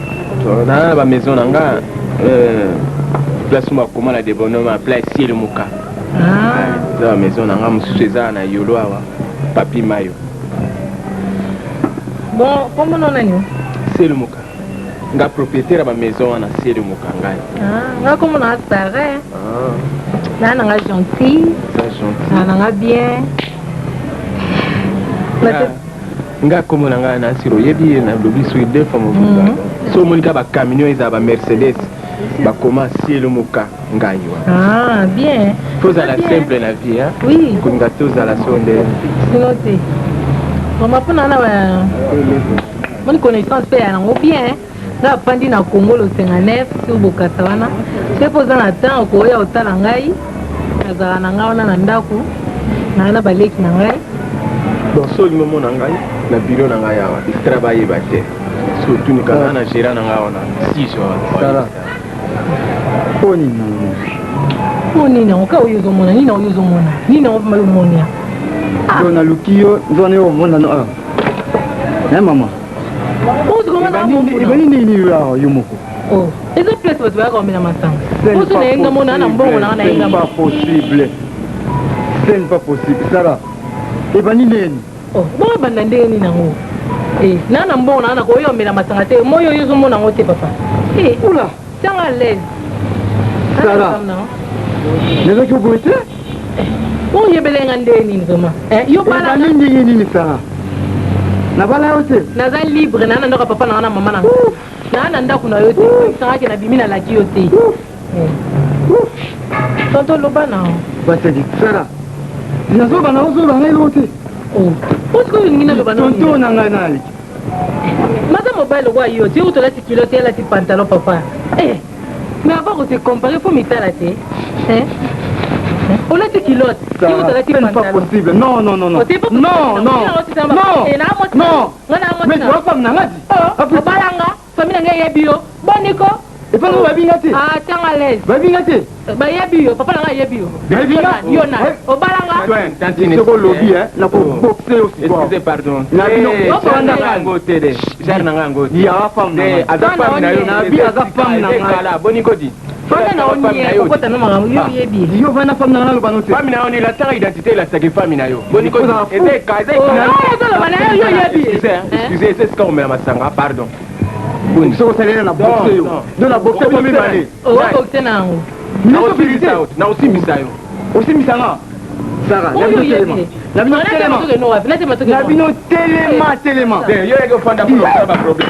naa na bamaison na nga place bakoma na debonoma place sielemuka eza bamaison na nga mosusu eza na yolo awa papi mayo bon kombo no nani sielemuka nga propriétaire ya bamaison wana sielemuka ngai nga kombo na sara naa nanga gentil naa nanga bien nga kombo na ngai nasiro oyebi ye nalobi soki deux fois mobimba so omoni kaka bacamion ezala bamercedes bakoma sielemuka ngai wana bien faut ozala simple na vie oui kolinga te ozala so nde sino te vraiment mpona na moni connaissance mpe ya yango bien nga afandi na congo losenga nef sur bokasa wana soki mpo oza na temps okoya otala ngai nazala na ngai wana na ndako naa na baleki na ngai bon so olingi omona ngai na biro na ngai awa extra bayeba te so otunika ngai na gérant na ngai wana 6 heures mpo nini mpo nini yango kaka oyo ozomona nini oyo ozomona nini yango vraimen omonia yo naluki yo nzona yo omona no awa na mama ebani nini yo awa yo moko eza place bato bayaka komela masanga poso na ye nga mona na mbongo nanga na ye nga pas possible ce n'est pas possible sara ebani nini bongo ebanda ndenge nini yango naa na mbongo nanga nakoya omela masanga te moi oyo ozomona yango te papa oula tianga à l'aise sara nazaki oboye te oyebele nga ndenge nini vraiment yo balani ndenge nini sara nabala yo te naza libre naa na ndako ya papa nanga na mama nanga naa na ndako na yo te sangaki nabimi nalaki yo te tonto loba na baseki sara nazoba na ozoba ngai eloko te osikoyo olingi naloba tonto na ngai naleki maza mobali lokola yo te kutu olati kilo te alati pantalon papa mais avant kose comparer fo mitala te olati culotte yo kutu olati pantalon pas possible non non non non non non non non mais tu vas femme na nga di obalanga famille na ngai eyebi yo boniko epango babinga te ah tianga l'aise babinga te bayebi yo papa na ngai ayebi yo yo na obalanga soki olobi nakoboxe yo excusez pardon na bino yango te de genre na ngai yango te ya femme na ngai aza femme na yo na bi aza femme na ngai boni kodi fanda na onie okota na makambo yo oyebi yo vanda femme na ngai naloba no te femme na yo ni lataka identité elasaki femme na yo boni kodi eza eka eza ozoloba na yo yo oyebi excusez eza esika komela masanga pardon soki osalela na boxe yo do na boxe bino mibale oboxe na yango naosimbisa yo osimbisa nga sara na bino telema na bino telema telema yo yaki ofanda mpona osala baproblème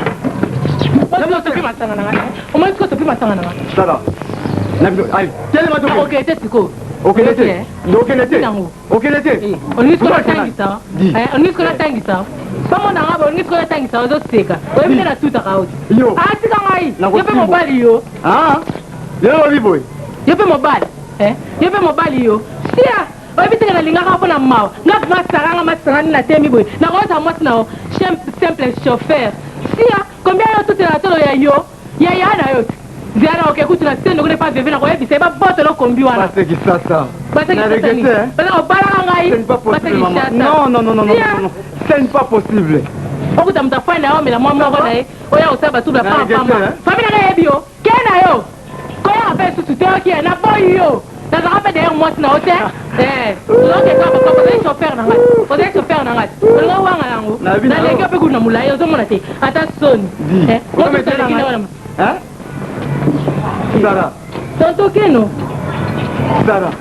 sara na bino ali telema tokokende te sikoyo okende te okende te okende te olingi sikoyo natangisa olingi sikoyo natangisa bamona nga olingi sikoyo natangisa ozoseka oyebi te natutaka oti atika ngai yo mpe mobali yo lelo lobi boye yo mpe mobali yo mpe mobali yo sia oyebi teke nalingaka mpo na mawa nga masanga nga masanga nini natemi boye nakoyota mwasi na yo simple chauffeur sia combien yo tutela tolo ya yo ya ya na yo te. Nzela na oke kutu na sendo kuna epa veve na koyebisa ye babotolo kombi wana. Base Kisasa. Base Na Kisasa regrette, nini? hein? Baza kobalaka ngai. Ce n'est pas Base possible, maman. Kinshasa. Non, non, non, non, non, Tia. non, non. Ce n'est pas possible. Okuta moto afandi na yo amela mwa moko na ye oya kosala batubla Na pamba regrette, pamba. hein? Famille na ngai eyebi yo. Ke na yo. Koyaka mpe lisusu te oki ye naboyi yo. Nazalaka mpe d'ailleurs mwasi na yo te. Eh, ozoke kaka papa ozali chauffeur na ngai. Ozali chauffeur na ngai. Olinga owanga yango. Nayebi na yo. Naleki yo mpe kutu na molai ozomona te. Ata soni. Di. Eh, Ozo moto metela aleki na ngai. wana. Hein? Sarah. Tonton Keno. Sarah.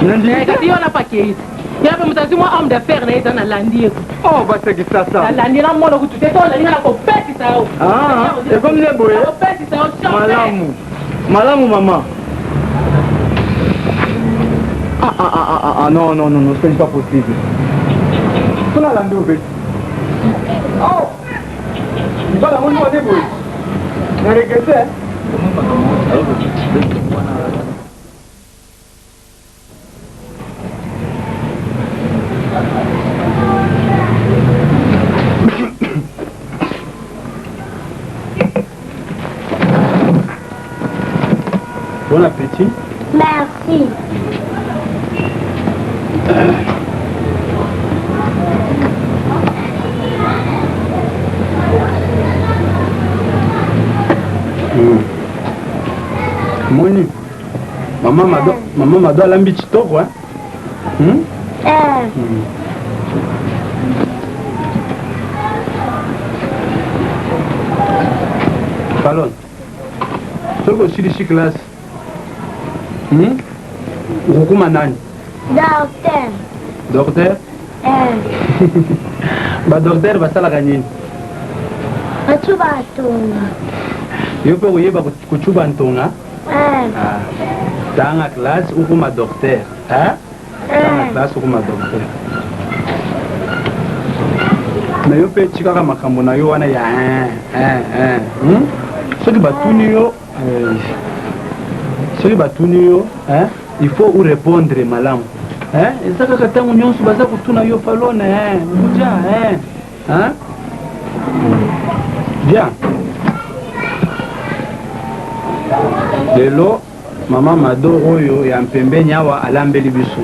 Nandimi Eh, te. kasi yo wana pakei. Ya mpe moto azwi mwa homme d'affaires na ye eza nalandi ye kutu. Oh, basi Kisasa. Nalandi na mona kutu te to olandi nga na kopetisa yo. Ah, ekomi nde boye. Nakopetisa yo chauffeur. Malamu. Malamu mama. Ah, ah, ah, ah, ah, non, non, non, non, ce n'est pas possible. Tuna landi obe. Oh! Libala yango nde wane boye. Na regrette, hein. Bon appétit. Merci. Moni, mama Mado, mama Mado alambi kitoko hein? Hmm? Eh. Falon, soki osilisi classe hmm? Okokoma nani? Docteur. Docteur? Eh. Ba docteur basalaka nini? Bacuba tonga. Yo mpe okoyeba kocuba ntonga? Eh. Ah. Tanga classe okoma docteur. Hein? Tanga Eh. classe okoma docteur. Na yo mpe tikaka makambo na yo wana ya hein, hein, hein. Hmm? Soki batuni yo eh, soki batuni yo hein, il faut ou répondre malamu. Hein? Eza kaka ntango nyonso baza kotuna yo falone hein, kuja hein. Hein? Bien. Lelo mama Mado oyo ya mpembeni awa alambeli biso.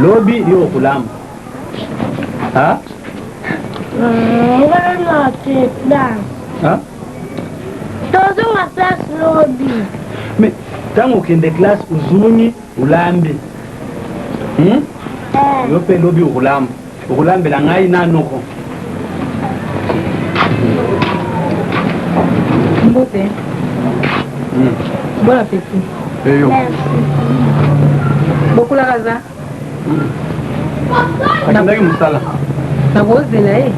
Lobi yo okolamba. Ha? Nga na te classe. Ha? Tozonga classe lobi. Mais ntango okende classe ozongi olambi. Hmm? Eh. Yo mpe lobi okolamba. Okolambela ngai na noko. Mbote. Bon appétit. Eyo. Merci. Bokulaka za? Akendaki mosala. Nakozela ye.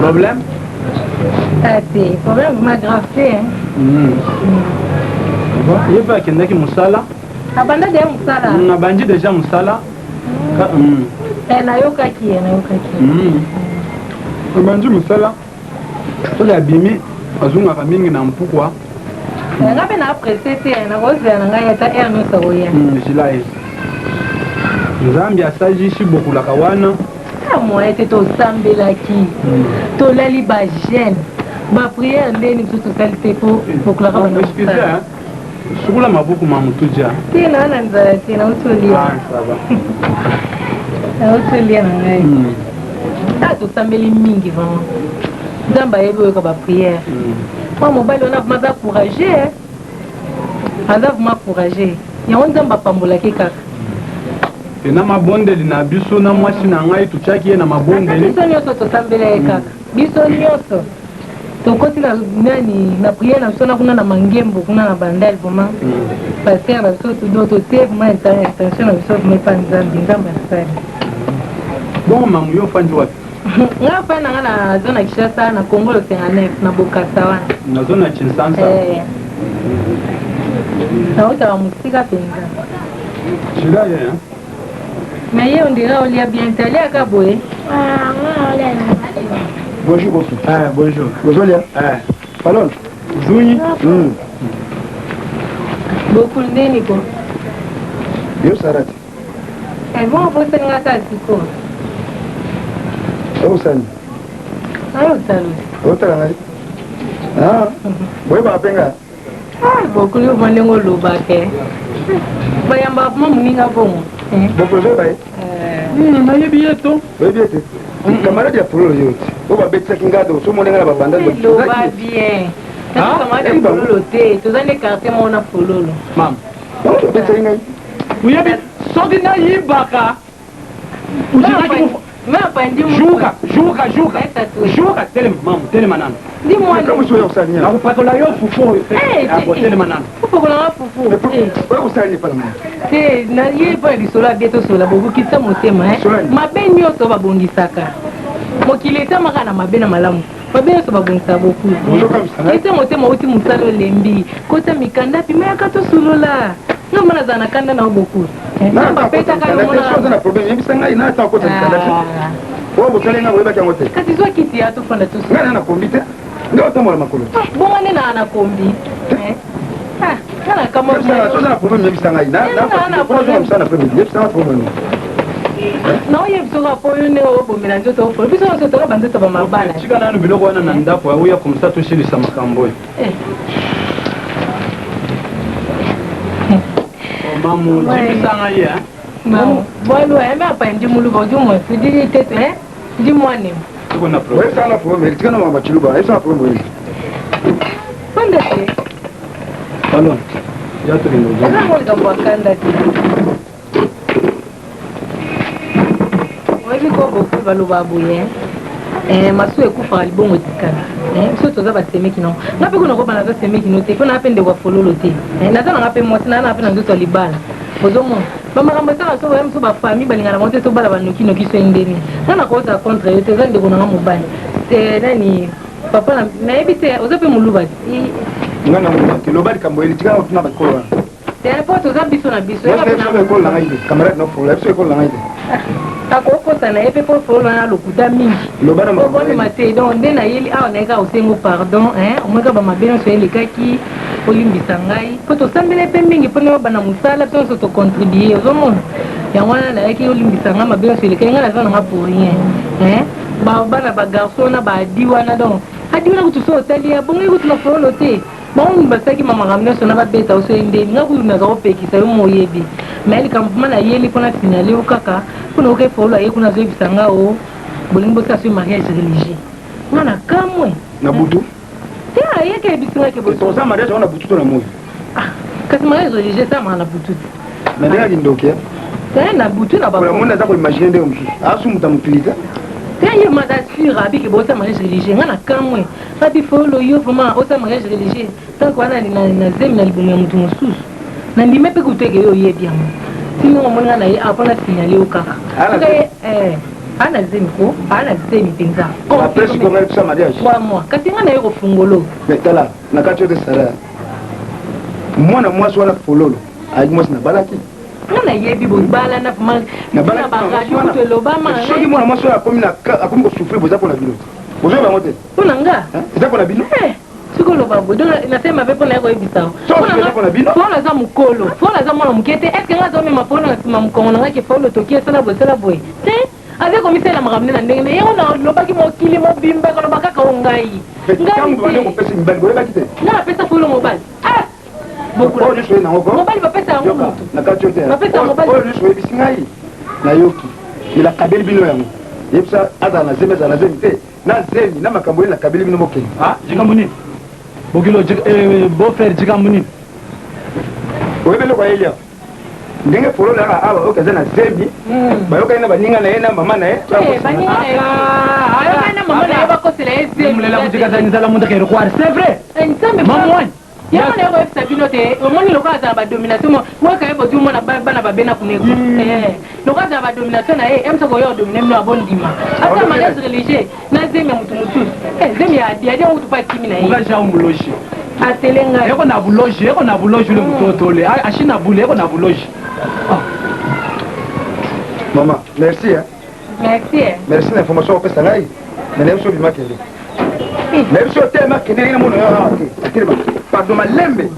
Problème? Ah te, problème vraiment grave te. Hein. Bon, ye mpe akendaki mosala. Abanda deja mosala. Abandi deja mosala. Eh, nayokaki ye, nayokaki ye. Abandi mosala. Soki abimi azongaka mingi na mpukwa. Eh, nga mpe na presse te, nakozela na ngai ata heure nyonso akoya. Zila ye. Nzambe asalisi bokulaka wana. Ah, moyen te tosambelaki tolali ba jeune ba prière ndeni biso tosali te mpo bokulaka bana Excusez, mosala. hein. Sukola maboko ma mutuja. Te naa na nzala te, nauti olia. Ah, ça va. Nauti olia na ngai. Ah, tosambeli mingi vraiment. Nzambe ayebi oyoka ba prière. Mwa mobali wana vraiment aza courageux, hein. Aza vraiment courageux. Yango Nzambe apambolaki kaka. Pe na mabondeli na biso na mwasi na ngai totiaki ye na Ata mabondeli. biso nyonso tosambela ye kaka. Biso nyonso tokoti na nani na prière na biso na kuna na mangembo kuna na bandal vraiment. Pasteur na biso do totie vraiment intention na biso vraiment epa Nzambe, Nzambe asali. Bongo mamu yo ofandi wapi? Nga pa na nga na zone ya Kinshasa na Congo le 59 na Bokasa wana. Na zone ya Kinshasa. Eh. Nautaka mosika mpenza. Shida ye hein? Mais ye on dirait olia bien te, aliaka boye. Ah, nga olia na Bonjour, Bosu. Eh, bonjour. Bonjour, Léa. Eh, Falon. Zunyi. Bokul ndeni ko. Yo, Sarah. Eh, bongo bosani nga kaka sikoyo. Osani. Ayo osali. Otala ngai. Ah, boyebaka mpe nga. Ah, bokuli oma ndenge olobaka. Eh. Bayambaka vraimen moninga bongo. Eh. Bokuli ozoyeba ye? Eh. Nayebi ye to. Oyebi ye te? Camarade ya fololo yo te. Oyo babetisaki nga donc soki omoni nga na babandage. Loba bien. Naza camarade ya fololo te. Toza nde quartier moko na fololo. Mama. Bango babetisaki ngai. Oyebi soki nayibaka Juka, juka, juka. Juka, telema, mamu, telema nanu. Nakopakola yo fufu oyo. Ako telema nanu. Opakolanga fufu. Oyo kosala nini pala mama? Te, na ye mpo na lisolo ya bie tosolola bobukisa motema. Mabe nyonso babongisaka. Mokili etamaka na mabe na malamu. Mabe nyonso babongisaka boku. Ete motema outi mosala olembi. Kota mikanda pima yaka tosolola. Nga mwana azala na kanda na yo boku. Bapetaka yo mona. Na problème yebisa ngai na ata okota mikanda te. Oyo bosali ngai boyebaki yango te. Kasi zwa kiti ya tofanda tosolola. Ngai na na kombi te. Nde otambola makolo. Bongo nde na na kombi. Nga na kamwa. Toza na problème yebisa ngai. Na na na mosala na problème yebisa ngai problème. Naoyebisa kaka mpo yo nde obomela nzoto ofolo biso nyonso toka banzoto bamabala. Tika nanu biloko wana na ndako oya komsa tosilisa makambo oyo. Mamu, jibisa ngai eh. Mamu, bwalu eh, me apa ndi muluba udi mwe, ndi tete eh, ndi mwane. Tuko na problème. Oyebisa na problème, tika na mama chiluba, oyebisa na problème oyebi. Panda te. Pardon. Ya tokende. Eza ngo likambo ya kanda te. Oyebi ko boku baloba boye eh, masuwa ekufaka libongo etikala eh, biso toza basemeki no nga mpe kuna koba naza semeki no te mpo naa mpe ndeko ya fololo te eh, naza nanga mpe mwasi naa na mpe na nzoto ya libala ozomona bamakambo esaka so oya mosusu bafamille balingana bango te tobala banokinoki so endeni nga nakozala contre yo te oza ndeko nanga mobali eh, nani papa nayebi te oza mpe moluba te nga na moluba te loba likambo eli tika otuna bakolo wana Te po toza biso na biso. Yeba biso ekolo na ngai te. Camarade no fola biso ekolo na ngai te. Akokosa na ye mpe mpo fololo wana lokuta mingi. Loba na makambo. Okolima te donc nde nayeli awa naye kaka osengo pardon hein omoni kaka bamabe nyonso elekaki olimbisa ngai mpo tosambela mpe mingi mpo nde bana mosala biso nyonso tocontribue ozomona yango wana nayaki olimbisa ngai mabe nyonso elekaki ngai naza nanga pour rien hein bana bagarçon wana baadi wana donc adi wana kutu so otali ya bongi kutu na fololo te Bango basalaki ma makambo nyonso na babeta yo soki ndeni nga kutu naza kopekisa yo moyebi mais likambo vraimen nayeli mpo na signale yo kaka mpo na oke folo aye kuna azoyebisa nga o bolingi bosala soki mariage religieux nga na kamwe na butu te ayeke ayebisi nga ke toza mariage yango na butu to na moi ah, kasi mariage religieux esalamaka na butu te na ndenge ya kindoki eh? te na butu na bakomoni aza koimagine ndenge mosusu asumuta mokili te te ye maza sur abiki bosala mariage religieux nga na kamwe Fabi Folo yo vraiment osala mariage religieux tant que wana na zemi na libumu ya mutu mosusu na ndime pe kutu eke yo oyebi yango ti ndenge omoni nga na ye awa mpona signale yo kaka ana zemi ko ana zemi mpenza après sikoyo ngai tosala mariage 3 mois kasi nga na ye kofungolo mais tala na kati yo te sara mwana mwasi wana fololo ayaki mwasi nabalaki nga nayebi bobalana vraiment na baradio kutu elobama soki mwana mwasi oyo akomi kosouffrir boza mpona bino te Bozoyeba yango te. Mpo na nga? Eza mpo na bino? Eh, soki oloba boye donc nasali mabe mpo na ye koyebisa yo. Eza mpo na bino? Folo aza mokolo, folo aza mwana moke te. Est-ce que nga azomema folo na nsima mokongo na nga ke folo toki esala boye esala boye te? Aza komisalela makambo nde na ndenge na yango. Nalobaki mokili mobimba ekoloba kaka o ngai. Ngai te. Kopesa mibali boyebaki te? Nga napesa folo mobali. Ah! Oyo nyonso oye nango ko? Mobali bapesa yango moto. Na kati yo te. Bapesa mobali. Oyo nyonso oyebisi ngai nayoki. Mais nakabeli bino yango. Yebisa azala na zemi azala na zemi te. Na zemi na makambo ye nakabeli bino bokende. Ah, likambo nini? Bokilo eh, beau frère likambo nini? Oyebi eloko ayeli awa? Ndenge fololo yaka awa oyoki aza na zemi hmm. bayokani na baninga na ye na mama na ye eh, bayokani na mama na ye bakosela ye zemi. Mulela kutika nzala mundaka c'est vrai. Eh, Nzambe maman wani yango naye koyebisa bino te omoni lokola azala badomination moka ye bozwi omona bana babena kuna hmm. eh, lokola azala badomination na ye emsa koya odomine bino abondima ata mariage religieux na zemi ya motu mosusu eh, zemi ya adi adi yango kutu mpe akimi na ye atele ngai eko na buloji eko na buloji ule mutoto ule ashina bule eko na buloji ah. Mama, merci hein. Merci. Eh. Merci na information opesa ngai. Mais nayebi so obima kende. Nayebi so otelema kende ndenge namona yo awa te. Atelema. Pardon malembe.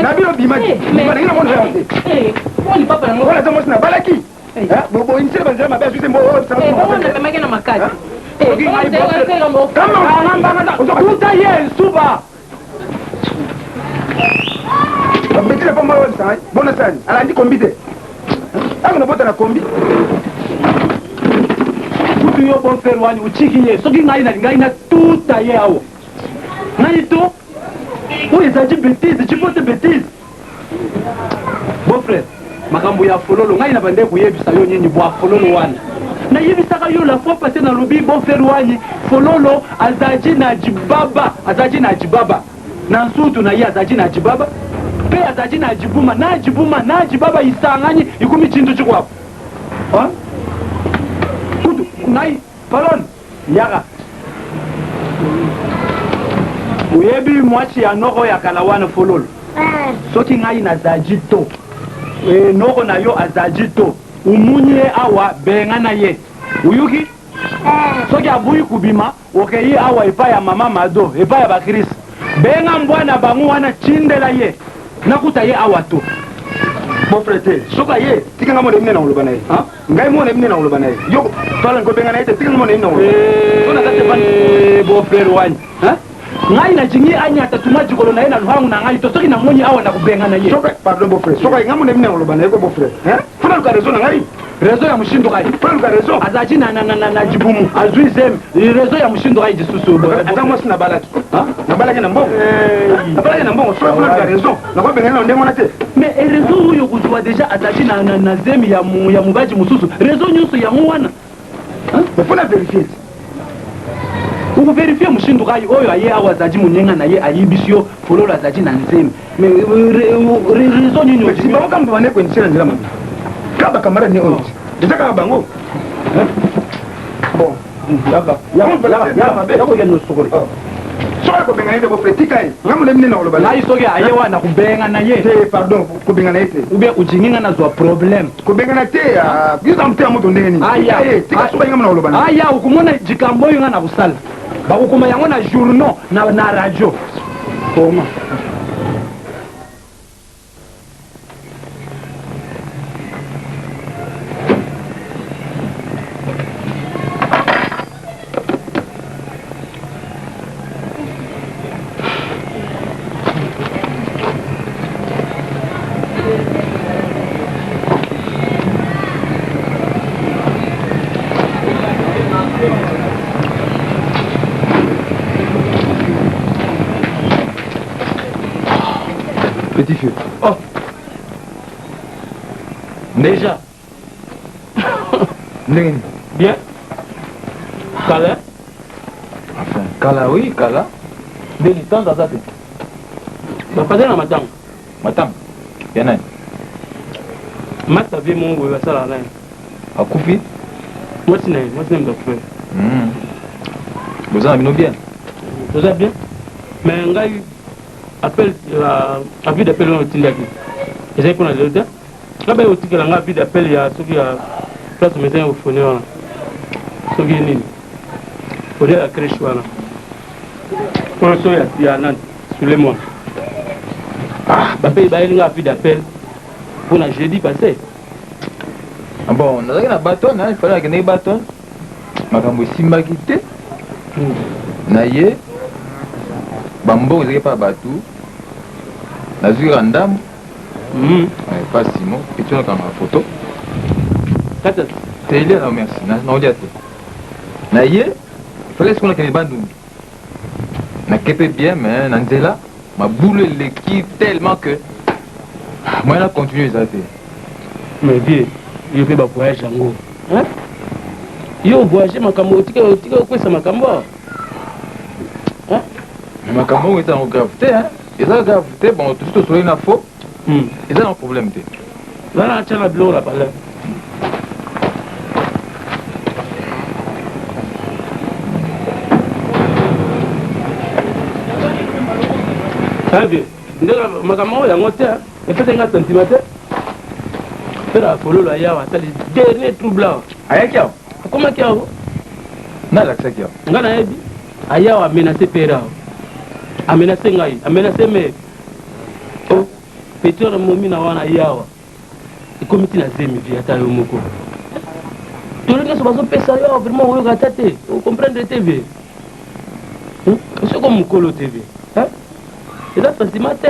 Na bino bima bima ndenge namona yo te. Wana aza mwasi nabalaki. Boyinisele banzela mabe azwi te mbo. Namemaki na makasi. Tuta ye nsuba. Babetile mpo moko oyebisa ngai bona sani alandi kombi te ako nabota na kombi. Kutu yo bon frère wani otiki ye soki ngai nalingaki natuta ye awa ngai to oyo ezalaki betise cipote betise bon frère makambo ya fololo ngai na bande koyebisa yo nini bwa fololo wana nayebisaka yo la fois passée nalobi bon frère wani fololo azalaki na jibaba azalaki na jibaba na nsutu na ye azalaki na jibaba mpe azalaki na jibuma na jibuma na jibaba isangani ikumi chintu chikwabo kutu ngai falon yaka oyebi mwasi ya noko ya kala wana fololo soki ngai nazaji to e, noko na yo azaji to umuni ye awa benga na ye uyuki soki abuyi kubima okei awa epai ya mama mado epai ya bakrisi benga mbwa na bango wana tindela ye nakuta ye awa to Bon frère te soki aye tika ngai mona ye nde na koloba na ye ngai mona ye nde na koloba na ye yo tala kobenga na ye te tika ngai mona ye nde na koloba so naza te Eh, bon frère wani hein? ngai nalingi anyata tuma jikolo na ye na luhangu na ngai to soki namoni awa nakobenga na ye soki pardon bon frère soki aye ngai mona ye nde na koloba na ye ko bon frère hein funa luka raison na ngai raison ya mushindu kai funa luka raison azalaki na, na, na, na, na jibumu azwi zemi raison ya mushindu kai lisusu ata mwasi nabalaki nabalaki na mbongo nabalaki na mbongo soki funa luka raison nakobenga na ndenge wana te mais raison oyo kozwa deja azalaki na, na, na zemi ya, mu, ya mobali mosusu raison nyonso yango wana mais funa vérifier te okoverifie mushindu kai oyo aye awa azalaki monyenga na ye ayebisi yo fololo azalaki na nzemi mais raison nini si bango kaka bande koindisela nzela mabe kaka bacamarade ne oyo eza kaka bango bon soki akobenga ye te bofre tika ye nga molemi nde na koloba ngai soki aye wana kobenga na ye te pardon kobenga na ye te ou bien ojingi nga nazwa problème kobengana te yo za motema moto ndenge nini tika ye tika soki nga mona koloba na aya okomona likambo oyo nga na kosala bakokoma yango na journaux na, na radio koma Petit feu. Oh. Déjà. Ndenge nini? Bien. Kala. Enfin, kala oui, kala. Ndenge tante aza te. Bapase na matanga. Matanga? Ya nani? Masta vie moko boye basalaka na ye. Akufi? Mwasi na ye, mwasi na ye moto akufaki. Boza na bino bien? Toza bien. Mais ngai appel avis d'appel wana otindaki ezali mpona lelo te. Nga baye kotikela nga avis d'appel ya soki ya place omesani kofone wana soki nini olia ya crèche wana oyo so ya nani sule mwana ah, bape bayeli nga avis d'appel mpona jeudi passé. Ah bon, nazalaki na baton, hein, il fallait nakendeki baton. Makambo esimbaki te. Na ye bambongo ezalaki epai ya bato, nazwi kaka ndambo epa Simo, eti wana kanga foto. Kata te elia na merci, naolia te. Na ye il fallait sikoyo nakende Bandundu. Nake mpe bien mais na nzela mabulu eleki tellement que moyen na continue eza te. Mais vieux, yo mpe bavoyage yango hein? Yo voyage makambo otika otika okwesa makambo awa hein? Mais makambo yango eza yango grave te hein? Eza grave te, bon tosi tosololi na faux, eza na problème te. Wana atya na biloko na palais. Vieux, ndenge makambo oyo yango te epesaki nga sentiment te mpe na fololo ayawa asali dernier trouble awa. Ayaki awa? Akomaki awa. Nga alakisaki awa? Nga nayebi ayawa amenace pere awa, amenace ngai, amenace mere. Petit wana momi na wana ye awa ekomi ti na zemi vie ata yo moko toli nyonso bazopesa yo awa vraiment oyoka ata te ocomprendre te vie soki mokolo te vie eza sentiment te.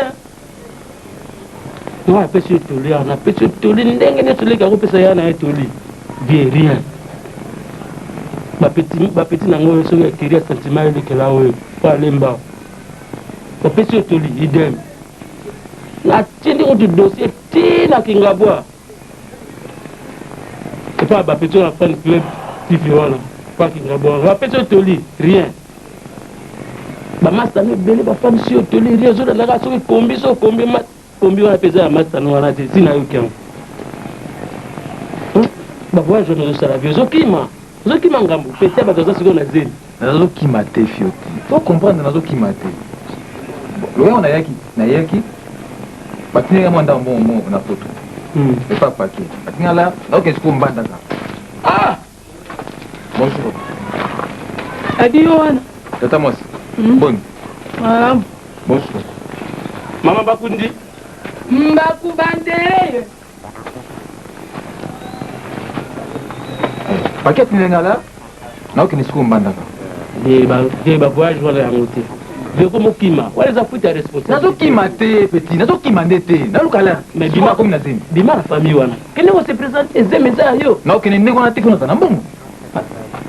Nga napesi yo toli awa, napesi yo toli ndenge nyonso leki akopesa ya na ye toli. Vie rien. Bapeti bapeti na ngo soki akiri ya sentiment elekela oyo po alemba. Bapesi yo toli idem. Natindi kutu dossier ti na Kingabwa. Epa bapeti oyo na fan club tifi wana pa Kingabwa. Bapesi yo toli rien. Ba masta no ebele bafandisi yo toli rien ozolandaka soki kombi soki kombi kombi wana mpe eza ya masta no wana te si nayoki yango ba voyage wana ozosala vie ozokima ozokima ngambo pete ya bato aza sikoyo na zemi. Nazokima te fioti faut comprendre nazokima te loyango nayaki nayaki batindaki nga mwa ndambo mbongo mbongo na poto epa pake batindaki la naokende sikoyo mbandaka. Ah! Bonjour. Adi yo wana. Tata mwasi. Boni. Malamu. Bonjour. Mama Bakundi. Mbaku bandele. Paquet tinenga la. Naokende sikoyo mbandaka. Te ba voyage wana yango te. Veko mokima wana eza fuite ya responsabilité. Nazokima te petit, nazokima nde te. Naluka la. Mais bima komi na zemi. Bima na famille wana. Kende ko se présenter zemi eza ya yo. Naokende ndenge wana te mpo naza na mbongo.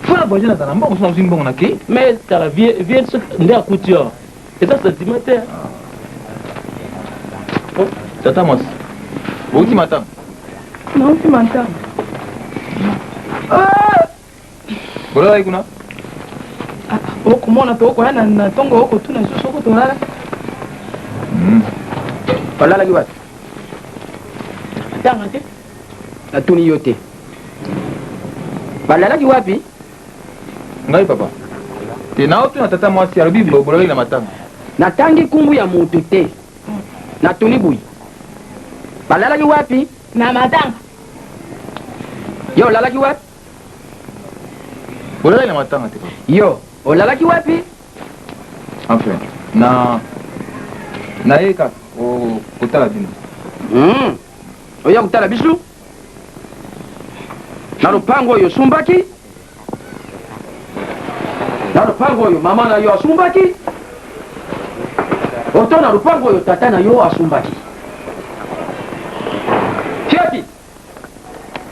Mpo na voyage naza na mbongo, soki nazwi mbongo nakei. Mais tala vie vie nde akuti yo. Eza sentiment te. Tata mwasi, bouti matanga? Nauti matanga. Bolalaki kuna? Okomona tokoya na ntongo okotuna lisusu oko tolala. Olalaki wapi? Matanga te. Natuni yo te. Balalaki wapi? Ngai papa. Te naotuna tata mwasi alobi bolalaki na matanga. Natangi nkumbu ya moto te. Natuni boye. Balalaki wapi? Na matanga. Yo olalaki wapi? Bolalaki na matanga te papa. Yo olalaki wapi? Enfin, na naye kaka kotala bino. Oya kotala biso na lopango oyo osumbaki, na lopango oyo mama na yo asumbaki, oto na lopango oyo tata na yo asumbaki. Fiati,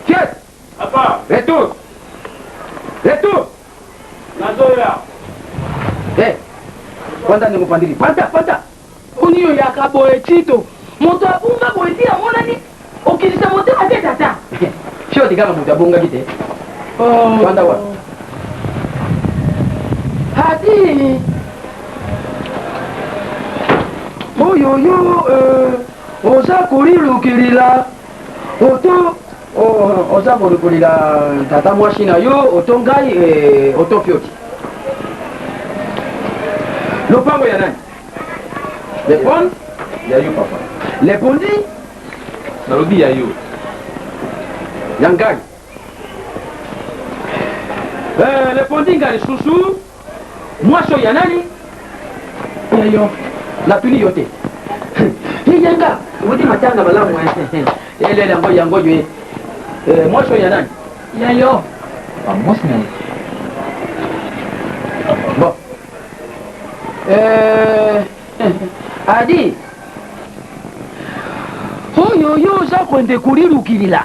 Fiati, Papa, retour, retour. Nazoya. Eh, panda ndenge ofandeli, panda, panda. Boni yo yaka boye Tito, moto abunga boye ti amonani, okitisa motema te tata. Fioti kaka moto abungaki te. Oh. Panda wapi? Hadi. Oyo yo euh, oza kolilukilila oto oh, oza kolukulila tata mwasi na yo oto ngai eh, oto fioti. Lopango ya nani? Répondre. Ya yo papa. Lepondi. Nalobi ya yo. Ya ngai. Eh, lepondi ngai lisusu. Mwasi oyo ya nani? Ya yo. Natuni yo te. Yanga, owuti matanga malamu eh. Elele yango yango yo. Eh, mwasi oyo ya nani? Ya yo. Ah, mwasi na yo. Bon. Eh, Adi. Oyo yo oza kwende kolilukilila.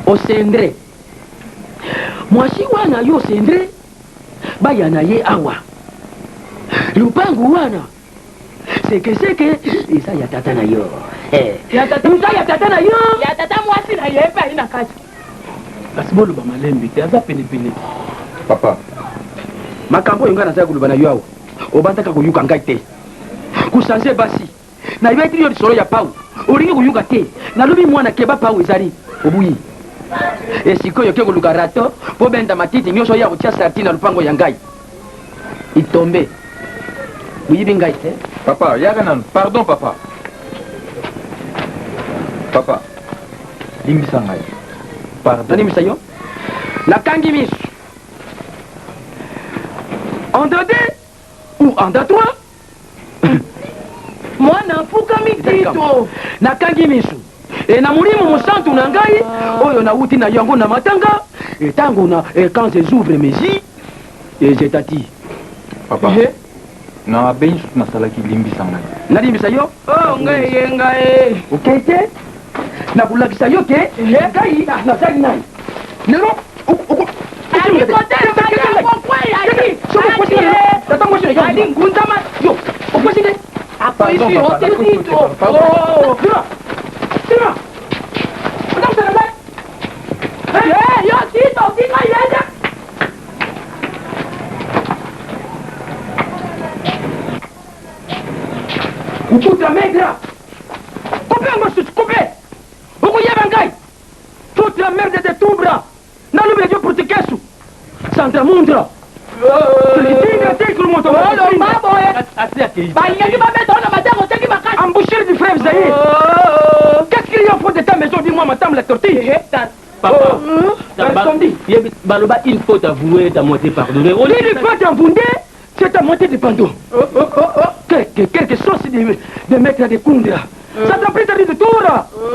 Osendre. Mwasi wana yo osendre baya na ye awa. Lupangu wana sekeseke eza ya tata na yo. Eh. Ya tata, eza ya tata na yo. Ya tata mwasi na ye mpe ali na kati. Kasi boloba malembe te, aza penepene. Papa. Makambo oyo ngai nazali koloba na yo awa, obandaka koyoka ngai te. Kosanze basi, nayebaki yo lisolo ya pau, olingi koyoka te. Nalobi mwana keba pau ezali, obuyi. E sikoyo oke koluka rato mpo benda matiti nyonso ya kotia sarti na lopango ya ngai. Itombe. Boyibi ngai te. Papa, yaka nanu. Pardon papa. Papa, limbisa ngai. Pardon. Nalimbisa yo? Nakangi miso. En deux deux ou en deux trois? Mwana afuka. Okomi Tito. Nakangi misu e na molimo mosantu na ngai oyo nawuti na yango na matanga e ntango na e quand je ouvre mes yeux e je tati. Papa, na mabe nyonso nasalaki, limbisa ngai. Nalimbisa yo? Oh, ngai ye ngai. Okei te, nakolakisa yo ke ngai nazali nani lelo. Kukuta megra coupe yango susu coupe okoyeba ngai toute la merde de tubra nalobi yo portuguesu sandra mundra Balingaki babeta wana matanga oteki makasi. Embouchure du frère Zaïre. Qu'est-ce qu'il y a au fond de ta maison? Dis-moi, madame la tortue. Papa, baloba une faute avouée est à moitié pardonnée. Une faute avouée, c'est à moitié de pardon. Quelque, quelque chose de, de mettre de kundra. Ça t'a pris de tour.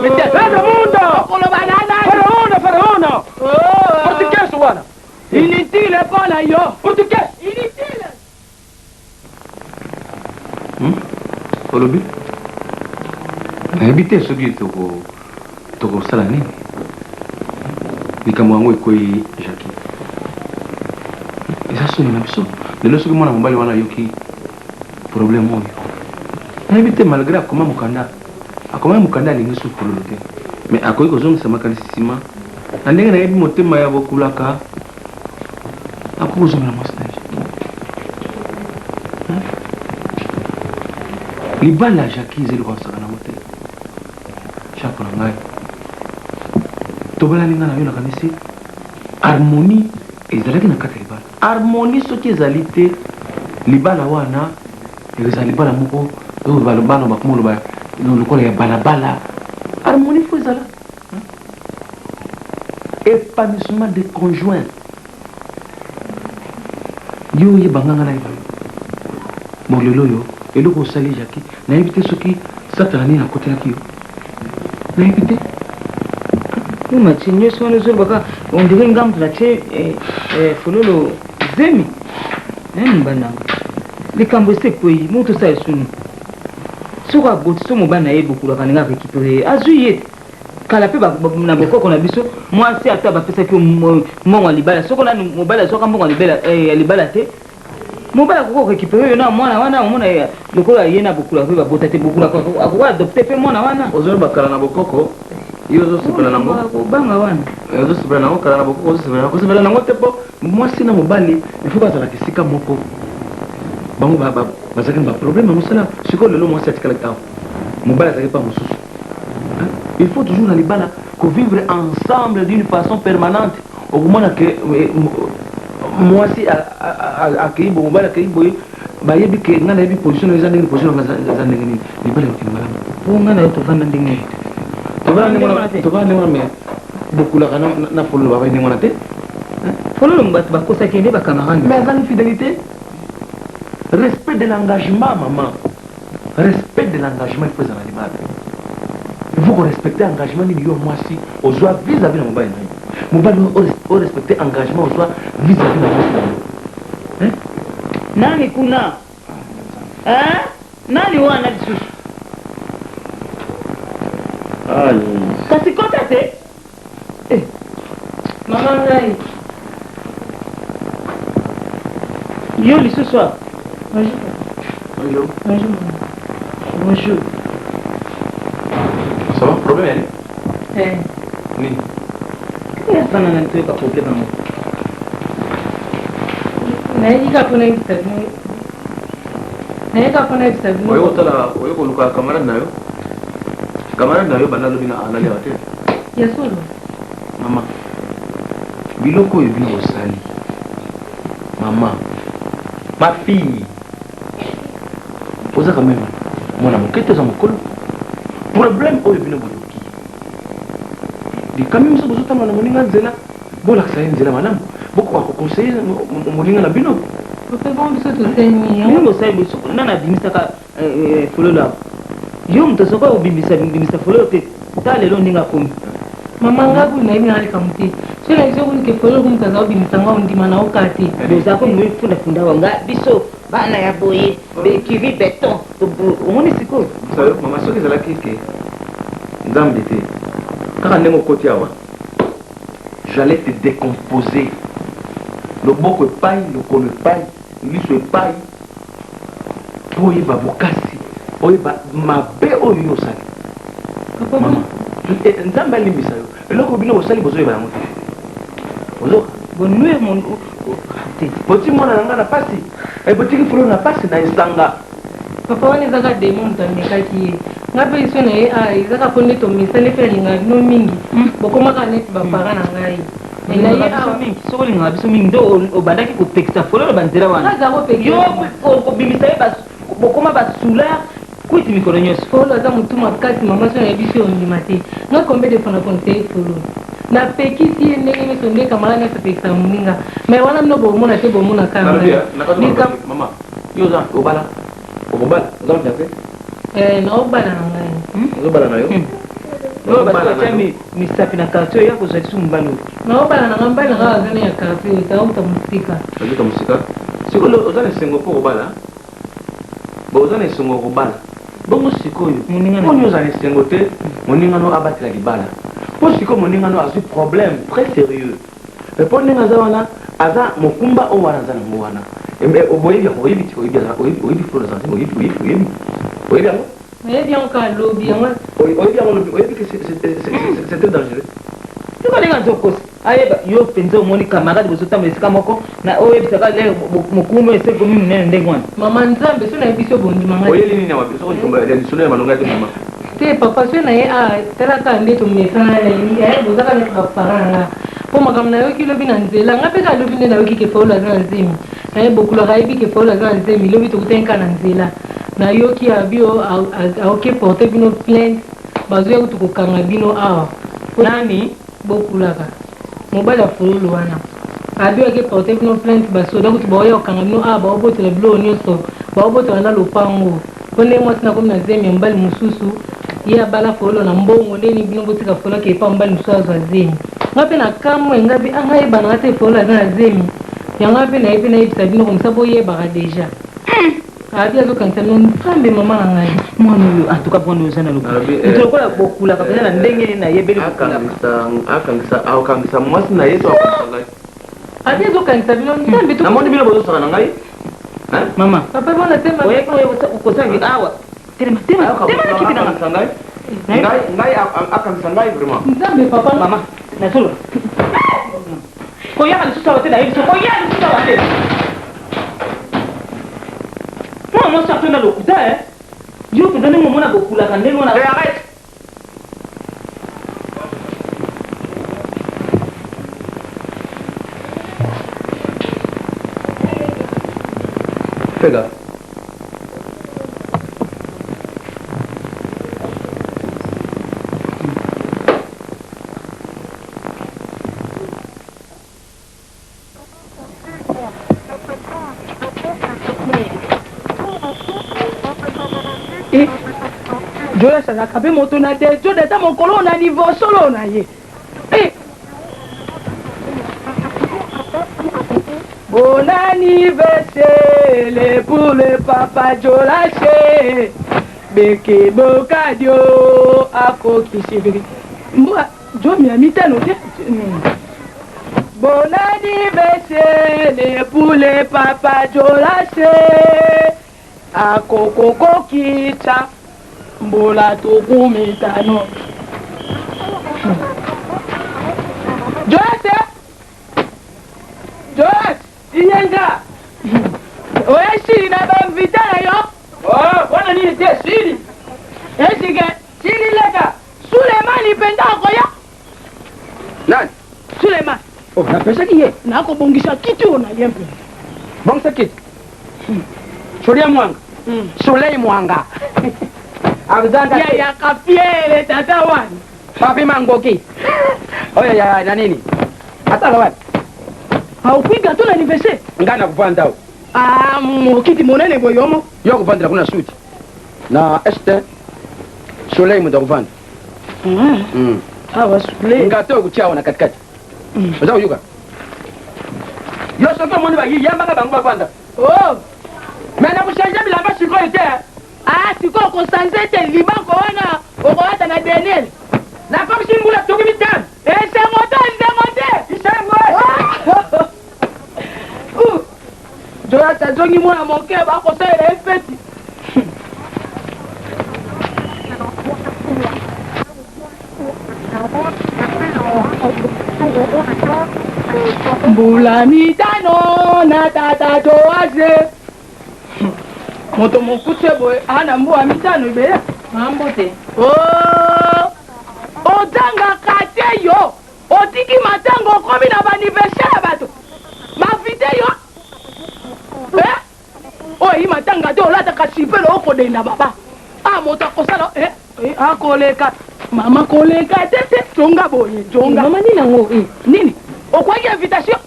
Munda. Pharaon, pharaon. Portugais wana. Inutile mpo na yo. Portugais. Inutile. Olobi nayebi te soki toko tokosala nini likambo yango ekwei Jackie eza soni na biso lelo soki mwana mobali wana ayoki problème oyo nayebi te malgré akoma mokanda akomaki mokanda alingi su fololo te mais akoki kozongisa makanisi nsima na ndenge nayebi motema ya bokulaka akoki kozongela mwasi na ye libala ya Jackie eza eloko asaka nango te Jacques na ngai tobalani ngai na yo nakanisi harmonie ezalaki na kati ya libala harmonie soki ezali te libala wana ekozala libala moko oyo bana bakoma oloba lokola ya balabala harmonie fo ezala épanouissement des conjoints yo oyeba nga nga nayeba yo bon lelo oyo eloko osali Jackie nayebi te soki satana nini akotelaki yo nayebi te. Yo Mathieu, nyonso wana ozolobaka on dirait nga moto natie fololo zemi mobali nanga likambo esi ekwei moto osala esuni soki aboti so mobali na ye bokulaka ndenge arécupere ye azwi ye kala mpe na bokoko na biso mwasi ata bapesaki yo mbongo ya libala soko nanu mobali azwaka mbongo ya libala te mobali akoki korécupere yo na mwana wana omona lokola ye na bokula mpe babota te bokula akoki adopte mpe mwana wana. Ozoloba kala na bokoko yo ozosepela nango kobanga wana ozosepela nango kala na bokoko ozosepela nango kosepela nango te mpo mwasi na mobali il faut bazalaka esika moko bango bazalaki na baproblème ya mosala sikoyo lelo mwasi atikalaki awa mobali azalaki mpa mosusu. Il faut toujours na libala kovivre ensemble d'une façon permanente okomona ke mwasi akei boye mobali akei boye bayebi ke ngai nayebi position na eza ndenge position na ngai eza ndenge nini libala ekokende malamu. Po ngai na yo tovanda ndenge nini? Tovanda ndenge wana mais bokulaka na fololo bavandi ndenge wana te. Fololo bato bakosaki ye nde ba camarades. Mais azangi fidélité respect de l'engagement maman. Respect de l'engagement il faut ezala libala. Il faut ko respecter engagement nini yo mwasi ozwa vis à vis na mobali na yo. Mobali o respecter engagement ozwa vis à vis na mwasi na yo. Hein? Nani kuna? Hein? Nani wana lisusu? Kasi kota te. Eh. Mama ngai. Yo lisusu awa? Bonjour. Bonjour. Bonjour maman. Bonjour. Ça va? Problème yani? Eh. Nini? Bana na toyoka problème yango. Nayaki kaka mpo nayebisa bino. Nayaki kaka mpo nayebisa bino. Oye kotala, oye koluka camarade na yo. Camarade na yo banda lobi na alali awa te. Ya solo. Mama, biloko oyo bino bosali. Mama, ma fille, oza quand même mwana moke te oza mokolo. Problème oyo bino boluki. Likambi mosusu bozotambola na moninga nzela, bolakisa ye nzela malamu. Bokoka koconseiller moninga na bino. Papa, bon biso tosali nini? Bino bosali biso nani abimisaka fololo awa? Yo moto soki obimisa bimisa fololo te, tala lelo ndenge akomi. Mama nga kutu nayebi nanga likambo te. Soki nayebisi yo kutu ke fololo kutu moto aza obimisa nga ondima na yo kaka te. Boza ko mifunda funda awa nga biso bana ya boye bekiri beton omoni sikoyo. Sayo mama soki ezalaki ke Nzambe te kaka ndenge okoti awa j'allais te decomposer loboko epai lokolo epai liso epai po oyeba bokasi oyeba mabe oyo yo osali mama eh, nzambe alimbisa yo eloko bino bosali bozoyeba yango te ozoka bonuire mon te boti mwana na ngai na pasi eh, botiki folo na pasi na esanga Papa wana eza kaka demon moto amekaki ye nga mpe liso na ye ah, eza kaka mpo nde tomesani mpe nalingaka bino mingi bokoma kaka neti baparent na ngai Mais na ye olingaka biso awa mingi soki olingaka biso mingi nde obandaki kopekisa fololo banzela wana Nga aza kopekisa. yo kobimisa ye bokoma basula kwiti mikolo nyonso Folo aza mutu makasi mama soki nayebi biso ondima te nga combien de fois na conseille Folo napekisi ye ndenge nyonso nde camarade nyonso apekisaka moninga mais wana bino bomona te bomona kaka nalobi ngai nakati Likambo- mama yo oza obala okobala oza fiancé Eh, naobala na ngai ozobala na yo oyo basi batya misapi na quartier oya kozwa lisusu mobali oyo naobala na ngai mobali na ngai aza na ya quartier oyo tauta mosika azuta mosika sikoyo oza na esengo mpo kobala bo oza na esengo ya kobala bongo sikoyo mponi oza na esengo te moninga no abatela libala mpo sikoyo moninga no azwi problème très sérieux mais mpo ndenge aza wana aza mokumba oyo wana aza nango wana oyebi yango oyebi ti oyebi oyebi folo aza oyebi oyebi oyebi oyebi yango nayebi yango kaka lobi yango oyebi yango lobi oyebi que c'est très dangereux yoka ndenge azokosa ayeba yo mpenza omoni camarade bozotambola esika moko na oyebisaka le mokumba ese ekomi monene ndenge wana mama nzambe so nayebi so bondima ngai oyeli nini awa soko likambo ya lisolo ya malonga te mama te papa so na ye a tala kaka nde tomesana bozaka neti baparent na nga mpo makambo nayoki lobi na nzela nga mpe kaka lobi nde nayoki ke faulu aza na zemi naye bokulaka ayebi ke faulu aza na zemi lobi tokutani kaka na nzela nayoki abi aoke porte bino plainte bazoya kutu kokanga bino awa nani bokulaka mobali ya fololo wana abi ake porte bino plainte basoda kutu baoya kokanga bino awa baobotola biloko nyonso baobotola na lopango mpo nde mwasi nakomi na zemi ya mobali mosusu ye abala fololo na mbongo ndeni bino botika fololo ake epa mobali mosusu azwa zemi nga mpe na kamwe nga mpe anga yebanaka te fololo aza na zemi yango mpe naye mpe nayebisa bino komisa boyebaka deja abi azokanisa bino nzambe mama na ngai mwana oyo en tout cas mwana oyo oza na lokuta lokola bokulaka mpenza na ndenge nini nayebeli bokulaka akangisa mwasi na ye to akangisa ngai abi azokanisa bino nzambe namoni bino bozosaka na ngai mama papa bona te oyeki awa telema telema telema na kiti nanga ngai ngai akangisa ngai vraiment nzambe papa mama nazoloba koyaka lisusu awa te nayebi so koya lisusu awa te mwana mwasi atonda lokuta e yo mpenza ndenge omona bokulaka ndenge wana arrête Fais gaffe. Jonas azalaka mpe moto na desordre ata mokolo na livosolo na ye Eh! Bon anniversaire pour le papa Jolache Beke Bokadio akokisi mbwa jomi ya mitano te Bon anniversaire pour le papa Jolache akokokokisa mbula 50. Joyce! Joyce! Iyenga! Oye sili na bainvite na yo? Wana nini te sili? Esike sili leka Sulemani mpenza akoya? Nani? Sulemani. Oh, napesaki ye. Nakobongisa kiti oyo na ye mpenza. Bongisa kiti. Solia mwanga. Soleil mwanga. Azanga Ya ya kafiele tata wana. Papi mangoki. Oyo ya na nini? Atala wapi? Aokwi gâteau na anniversaire? Ngai nakuvanda awa. Ah, mokiti monene boye yo moko. Yo okuvandela kuna suti. Na est. Soleil moto akovanda. Awa soleil. Ngato oyo kotia awa na katikati. Oza koyoka? Yo soki omoni bayi yambaka bango bavanda. Oh! Mais na kochange bilamba sikoyo te. Ah, sikoyo okosanze te libanko wana okolata na Daniel. Nakomisi mbula tuku mitano. Esengo te, esengo te. Esengo. Uh! Jonathan azongi mwana moke bakosalela ye feti. Mbula mitano na tata Joase. Moto mokuse boye ana mbula mitano ebele. Mambote. Oh! Ozangaka te yo. Otiki matanga okomi na ba anniversaire ya bato. Mavite yo. Eh? Oyo eyi matanga te olataka sipele okodenda baba. Ah moto akosala eh, eh akoleka. Mama koleka te te zonga boye zonga. Mama nini yango eh? Nini? Okwaki invitation?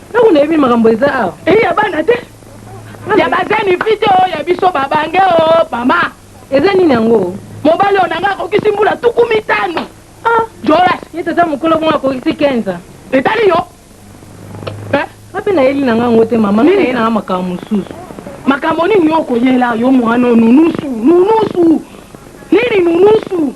Ntango nayebi makambo eza awa. Eh ya bana te. Ya bazeni fite oyo ya biso babange o mama. Eza nini yango? Mobali oyo na ngai akokisi mbula 50. Ah, Jolas. Ye tata mokolo bongo akokisi 15. Etali yo. Eh? Nga mpe nayeli na nga yango te mama, nga naye na nga makambo mosusu. Makambo nini yo okoyela yo mwana oyo nunusu nunusu nini nunusu?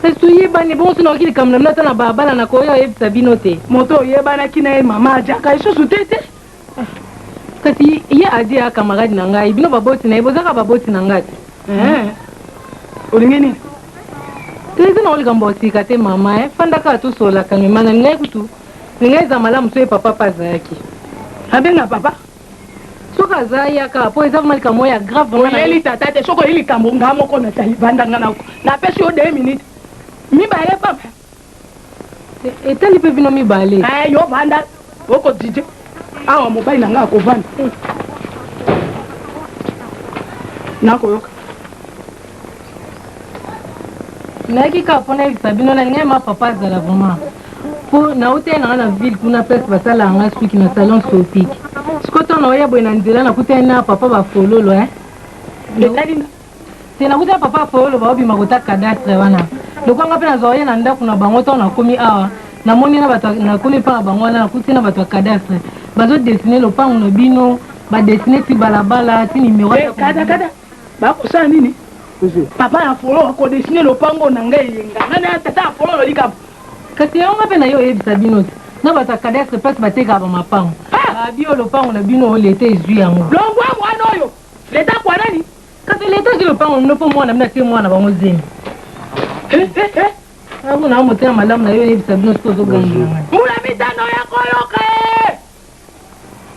Kasi toyebani bongo soki nayoki likambo na bino ata na balabala nakoya oyebisa bino te. Moto oyebanaki na ye mama ajaka lisusu te te. Kasi ye Adi a camarade na ngai, bino baboti na ye boza kaka baboti na ngai te. Eh, olingi nini? Te eza nango likambo ya sika te mama eh. Fanda kaka tosolola calmement na ngai kutu ngai eza malamu soki papa pe azalaki. Abenga papa? Soki aza yaka po eza vraiment likambo ya grave vraiment. Oyeli tata te soki oyeli likambo nga moko natali vanda nga nako napesi yo 2 minutes mibale papa. Etali pe bino mibale. Eh yo vanda oko DJ awa mobali na nga akovanda. Nakoyoka. Nayaki kaka mpo nayebisa bino nalingaki ma papa azala vraiment mpo nautaki nanga na ville kuna place basalaka nga suki na salon sopic sikoyo ntango naoya boye na nzela nakutani na papa bafololo eh. Te nakutani papa fololo baobima kota cadastre wana lokola nga mpe nazwa ye na ndako na bango ntango nakomi awa namoni na bato nakomi mpa na bango wana nakuti na bato ya cadastre bazodesine lopango na bino badesine ti balabala ti nimero eh, kada kada bakosala nini papa ya folo akodesine lopango na ngai eyenga ngai na tata ya fololo likambo kasi yango nga mpe na ye oyebisa bino te na bato ya cadastre place batekaka bamapango babi oyo lopango na bino oyo leta ezwi yango longwa mwana oyo leta kwa nani Kasi leta azwi lopango bino mpo mwana bino atie mwana bango zemi. Ako na motema malamu na yo oyebisa bino soki ozogangela ngai. Mbula mitano ya koyoka e!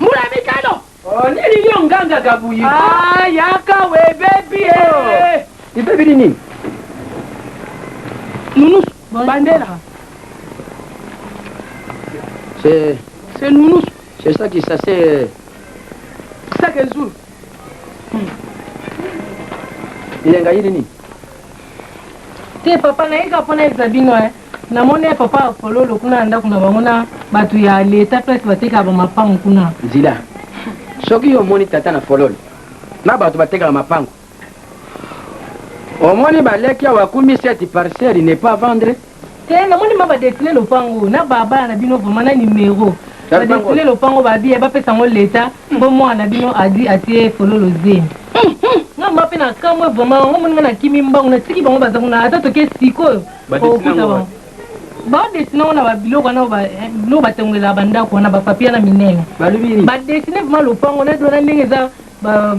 Mbula mitano! Oh, nini yo nganga kabuyi? Ah, yaka we baby e! Oh, ibebi nini? Nunusu, bandela. C'est C'est nunusu. C'est ça qui ça c'est Ça que zulu. Eyenga ye nini? Te papa naye kaka mpo nayebisa bino eh. Namoni ye papa ya fololo kuna na ndako na bango na bato ya leta place batekaka bamapango kuna. Nzila, soki yo omoni tata na fololo na bato batekaka mapango, omoni baleki awa akumi cette parcelle n'est pas vendre. Te namoni ma ba dessine lopango na ba bana na bino vraiment na numero ba dessine lopango ba biye ba pesa ngo l'etat po mwana na bino adi atie fololo zemi nga ma pe na kamwe vraiment ngo moni nga na kimi mbangu na tiki bango baza kuna ata toke sikoyo okuta bango ba dessine ngo na ba biloko wana ba eh, biloko batongela ba ndako wana ba papier na minene ba dessine vraiment lopango na dona ndenge eza ba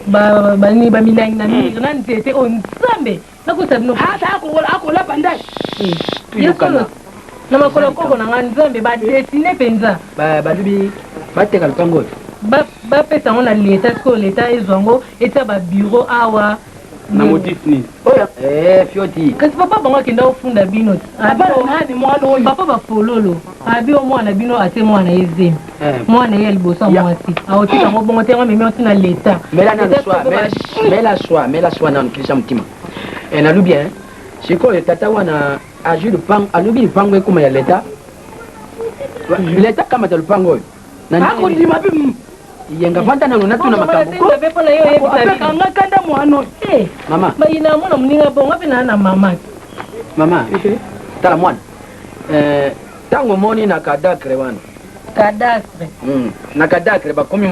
ba ba ba milangi na mire na nzete oyo nzambe Nakosa bino. Ata akolapa ndai. Ya solo na makolo koko na nga nzambe ba dessine penza. Ba balobi bateka lopango oyo. Ba bapesa yango na leta sikoyo leta ezwa yango etia ba bureau awa. Na motif nini? Oyo eh fioti. Kasi papa bango akenda kofunda bino. Papa nani mwana oyo? Papa ba fololo. Abi o mwana bino atie mwana ye zemi. Eh. Mwana ye ya liboso ya mwasi. Aotika yango bongo te yango amemi yango ti na leta. Mela nanu swa, mela, mela swa, mela swa nanu kilisa mutima. Eh nalobi hein. Sikoyo tata wana azwi lupango, alobi lupango ekoma ya leta. Leta kamata lupango oyo. Akondima pe. Yenga vanda nanu natuna makambo ko. Apeka nga kanda mwana oyo. Eh, Mama. Bayina mwana moninga bongo mpe naa na mama. Mama. Tala mwana. Eh, tango omoni na cadastre wana. Cadastre. Na cadastre bakomi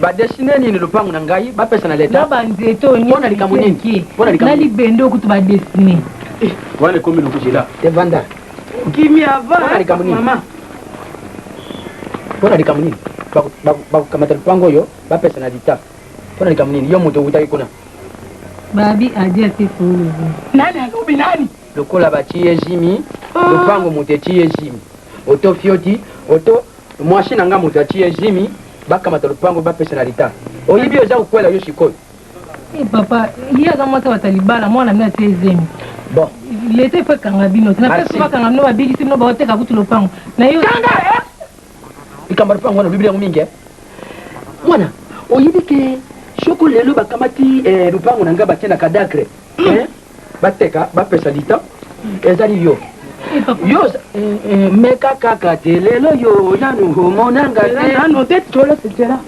badesine nini lupango na ngai bapesa na leta. Na banzete oyo Mpo na likambo nini? Mpo na likambo na libende oyo kutu badesine. Wana ekomi lokujela. Te vanda. Kimia Mpo na likambo nini? Mama. Mpo na likambo nini? Bakokamata lupango oyo bapesa na leta. Mpo na likambo nini? Yo moto owutaki kuna. Babi adi ate fololo. Nani alobi nani? Lokola batie ye zimi, lupango moto etie ye zimi. Oto fioti, oto mwasi na nga moto atie ye zimi, bakamata lupango bapesa na leta. Oyibi oza kokwela yo sikoyo. Eh papa, ye aza mwasi ya bato ya libala, mwana bino atie zemi. Bon. Leta ifo ekanga bino. Na Merci. pesi bakanga bino babikisi bino baoteka kutu lopango. Na yo Kanga! Likambo ya lupango wana olobi yango mingi eh? Mwana, oyebi ke soko lelo bakamati eh, lupango na nga batie na cadastre eh? Bateka bapesa lita ezali yo yo meka kaka te lelo yo nanu omonanga te Nanu te tolo sejela.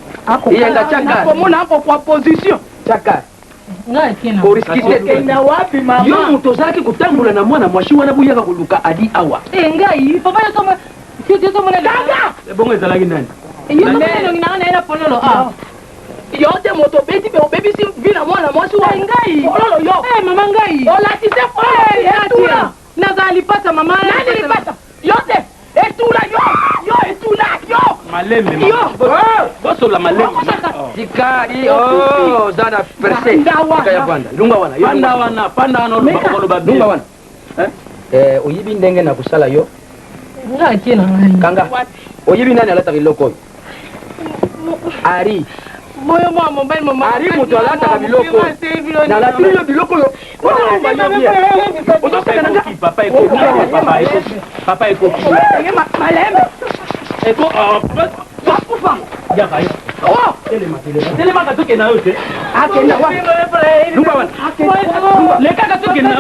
Yenga chaka. Akomona akokwa position. Chaka. Oriskite Okenda wapi mama? Yo moto ozalaki kotambola na mwana mwasi wana boyaka koluka adi awa. Eh ngai, papa yo somo yo somo na Kanga! Ebongo ezalaki nani? Yo somo elongi na nga na ye na pololo ah. Yo te moto obeti mpe obebisi vi na mwana mwasi wa ngai. Pololo yo. Eh mama ngai. Olatise pololo Eh, etula. Nazala lipasa mama. Nani lipasa? Yo te. Etula yo. Yo etula yo. Malembe Yo. Bosola malembe. Tikali oh oza na perse. Tika ya vanda. Lunga wana. Yo Panda wana, panda wana oloba oloba bien. Lunga wana. Eh, oyebi ndenge na kosala yo. Ngai atie na ngai. Kanga. Oyebi nani alataka eloko oyo? Ari. Boyo mwa mobali mama. Ari moto alataka biloko. Nalatili yo biloko oyo. Ozosaka na nga. Papa ekoki, papa ekoki. Papa ekoki. Malembe. Eko oh, Wakufa. Yaka yo. Oh! Telema, telema. Telema ka tokenda yo te. Akenda wapi? Lumba wana. Lekaka tokenda yo.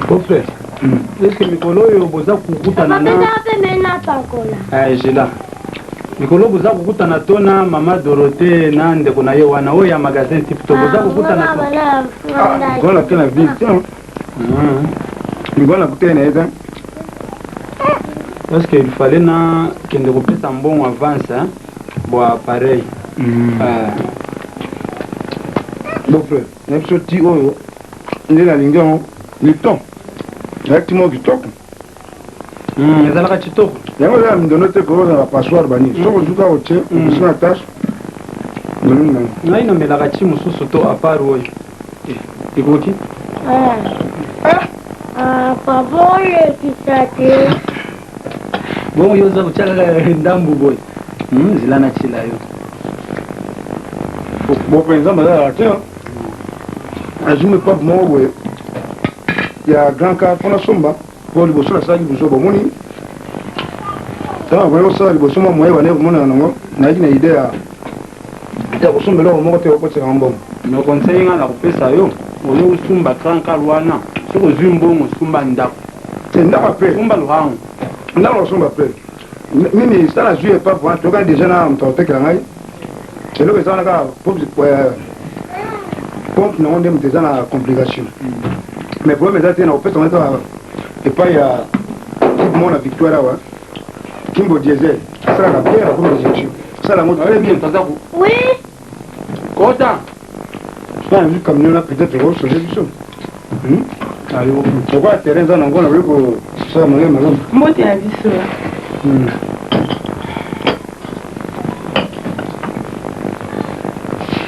Beau-frère, est-ce que mikolo oyo boza kokutana na Eh, Gila. Mikolo boza kokutana to na mama Dorothée na ndeko na ye wana oyo ya magasin type to boza kokutana to. Ngola te na ville te. Ngola kutena na ye te. Parce que il fallait na kende kopesa mbongo avance hein? Bo appareil. Beau-frère, na biso ti oyo nde nalingi yango Lipton. Ezalaki ti moko kitoko. Ezalaka kitoko. Yango eza na mindondo te koyoza na passoire banini. Soki ozwi kaka otie, opesi na tache. Ndondo nango. Ngai namelaka ti mosusu to à part oyo. Eh, ekoki? Papa olekisa te. Bongo yo oza kotia kaka ndambu boye. Nzela natila yo. Bon mpenza bazalaka te. Azwi pape moko boye ya grand car mpo nasomba mpo liboso nasalaki buzoba omoni ntango nakoki kosala liboso mwa moye bandeki komonana nango nayaki na idée ya ya kosomba eloko moko te okotisaka mbongo. Mais conseil nga nakopesa yo, oyo osumba grand car wana, soki ozwi mbongo osumba ndako. Te ndako ape. Sumba lohango. Ndako nasomba ape. Nini sala nazwi epave wana tokani deja na moto akotekela ngai eloko eza wana kaka pompe nango nde moto eza na complication. Mais problème eza te na kopesa ngo kaka epai ya type moko na victoire awa Kimbo Diesel asalaka bien na pompe d'injection asala yango très bien. Oui. Kota soki nazwi camion na peut-être okosauve biso. Lokola terrain eza nango nakoki kosala malamu malamu. Mbote na biso.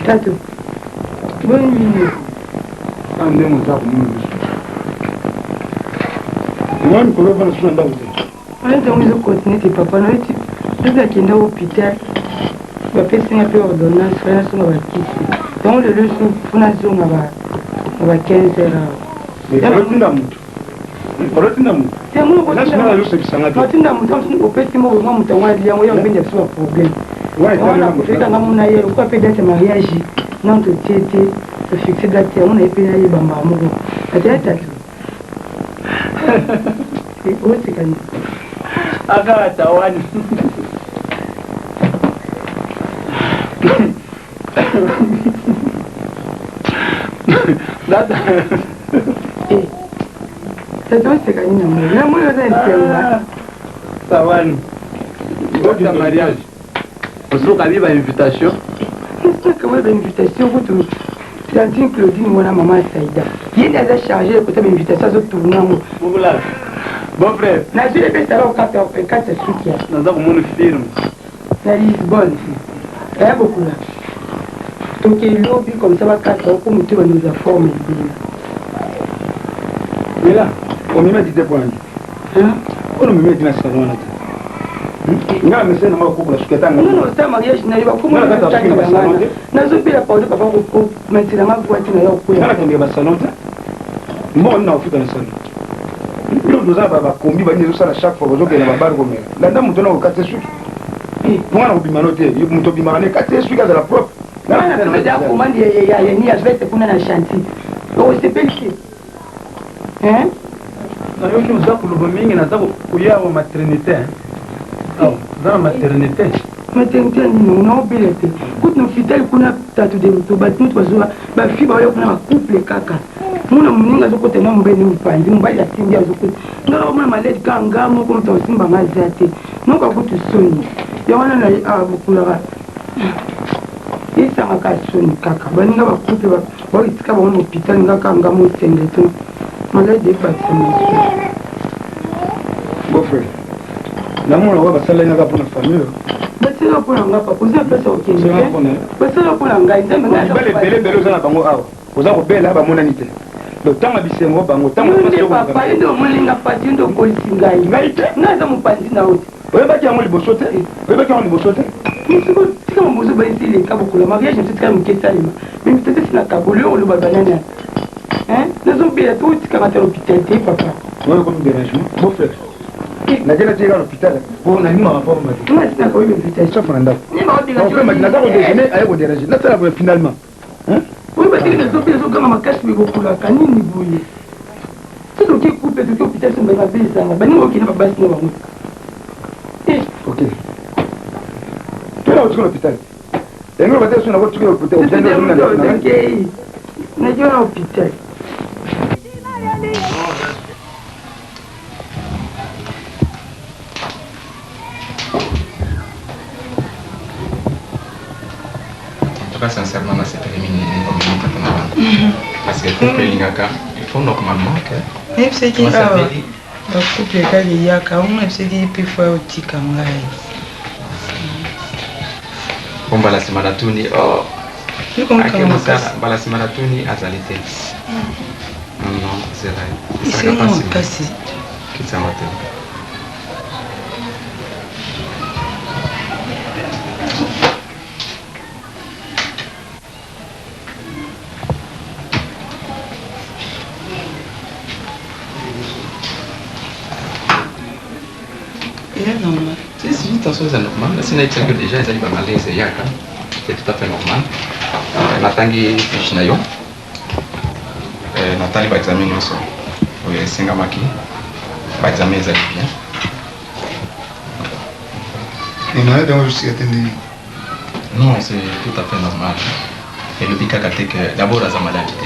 Tatu, boni bino? Ah, ndenge oza komona biso. Mwa mikolo ofanda susu na ndako te. Wana ntango ezokontinue te papa nayoki soki akenda hôpital bapesi nga mpe ordonnance fai nasonga bakisi yango lelo so mpo nazonga na ba 15 heures awa. Otinda moto otinda moto otinda moto opesi moko mwa moto yango ali yango ya obenda biso baproblème yango nakofelika nga mona ye lokola mpe date ya mariage nano totie te tofixe date yango naye mpe nayeba mbala moko ataya tatu oseka nini akaka tawani Dada. Eh. Tata oseka nini na moi? Na moi oza esenga. Tawani. Date ya mariage. Ozoka bi ba invitation. Nasaka wana ba invitation kutu Tantine Claudine wana mama ya Saïda. Ye nde aza charge ya kota ba invitation azo tourner yango. Bokula. Bon frère. Nazwi epesa yo kata kata suki ya. Naza komona film. Na Lisbonne. Kaya bokula. Toke lobi comme ça bakata oko motu bando za forme libela. Mela, omema dite po nani? Oyo omema dite na salon wana te. Nga mesene na nga kokola suki ata nga. Non non, ça mariage na yo bakoma na kati ya salon te. Nazobela pardon papa komatela nga voiture na yo okwea. Nga nakendeke ba salon te. Mbongo nini nakofuta na salon? Bino toza na bakombi banini ezosala chaque fois bozokende na babare komela. Landa moto na kokatisa suki. Mpo nga nakobima no te. Moto obimaka ne katisa suki azala propre. Nga napesa deja commande ya ya ni ya veste kuna na chantier. Okosepeli te. Hein? Nayoki oza koloba mingi naza koya awa maternité. Awa, oza na maternité. Maternité ya nini? Naobela te. Kutu na hôpital kuna tatu de moto bato moto bazwa bafi baoya kuna bacouple kaka. Mona moninga azokota na mobali na mopanzi, mobali asimbi azokota. Nga nakomona malade kaka nga moko moto akosimba nga aza te. Noka kutu soni. Yango wana na awa bokulaka. Esangaka soni kaka. Baninga ba couple ba tika bango na hôpital nga kaka nga mosende to. Malade ebakisa lisusu. Beau frère. Namona oyo basalaki nga kaka mpo na famille. Basala mpo na nga papa, oza place ya kokende te. Basala mpo na ngai, Nzambe ngai. Mibali ebele ebele oza na bango awa. Oza kobela bamonani te. Donc ntango ya bisengo bango ntango ya pasi papa, yo nde omoni nga pasi, yo nde okolisi ngai. Ngai te. Ngai aza mopanzi na yo te. Oyebaki yango liboso te? Oyebaki yango liboso te? Siko tika mabozo bayisi eleka bokola mariage mosusu tika moke esalema mais moto te sina kabolo yo oloba banani hein nazobela to otikanga ta l'hôpital te papa. Oyo ekomi dérangement beau frère. Nakenda tika l'hôpital po nalingi mama papa mate. Nga sina koyeba invitation. Safa na ndako. Naza ko déjeuner aye ko déranger. Nasala boye finalement. Oyo batiki nazobela ezoganga makasi boye kokulaka nini boye soki oke couple toki hôpital somba mabe ezanga baninga okende babasi na bango ok toyena kotika na hôpital yango loba te soki nakotika na hôpital nakei na hôpital En tout cas, sincèrement, nasepeli mingi ndenge omemi tata na bana. Parce que couple elingaka, il faut normalement que nayebisaki awa bacouple kaka eyaka yango nayebisaki ye mpe fo otika ngai Po mbala nsima natuni, oh, ake mosala, mbala nsima natuni azali te. Non, zela ye. Esalaka mpasi. Makasi. Kitisa motema. Eza normal. Si, si, tension eza normal. Nasi nayebisaki yo déjà ezali ba malaise eyaka. C'est tout à fait normal. Natangi fiche na yo. Natali ba examen nyonso oyo esengamaki. Ba examen ezali bien. Mais malade yango ezosika te ndenge nini? Non, c'est tout à fait normal. Elobi kaka te que d'abord aza malade te.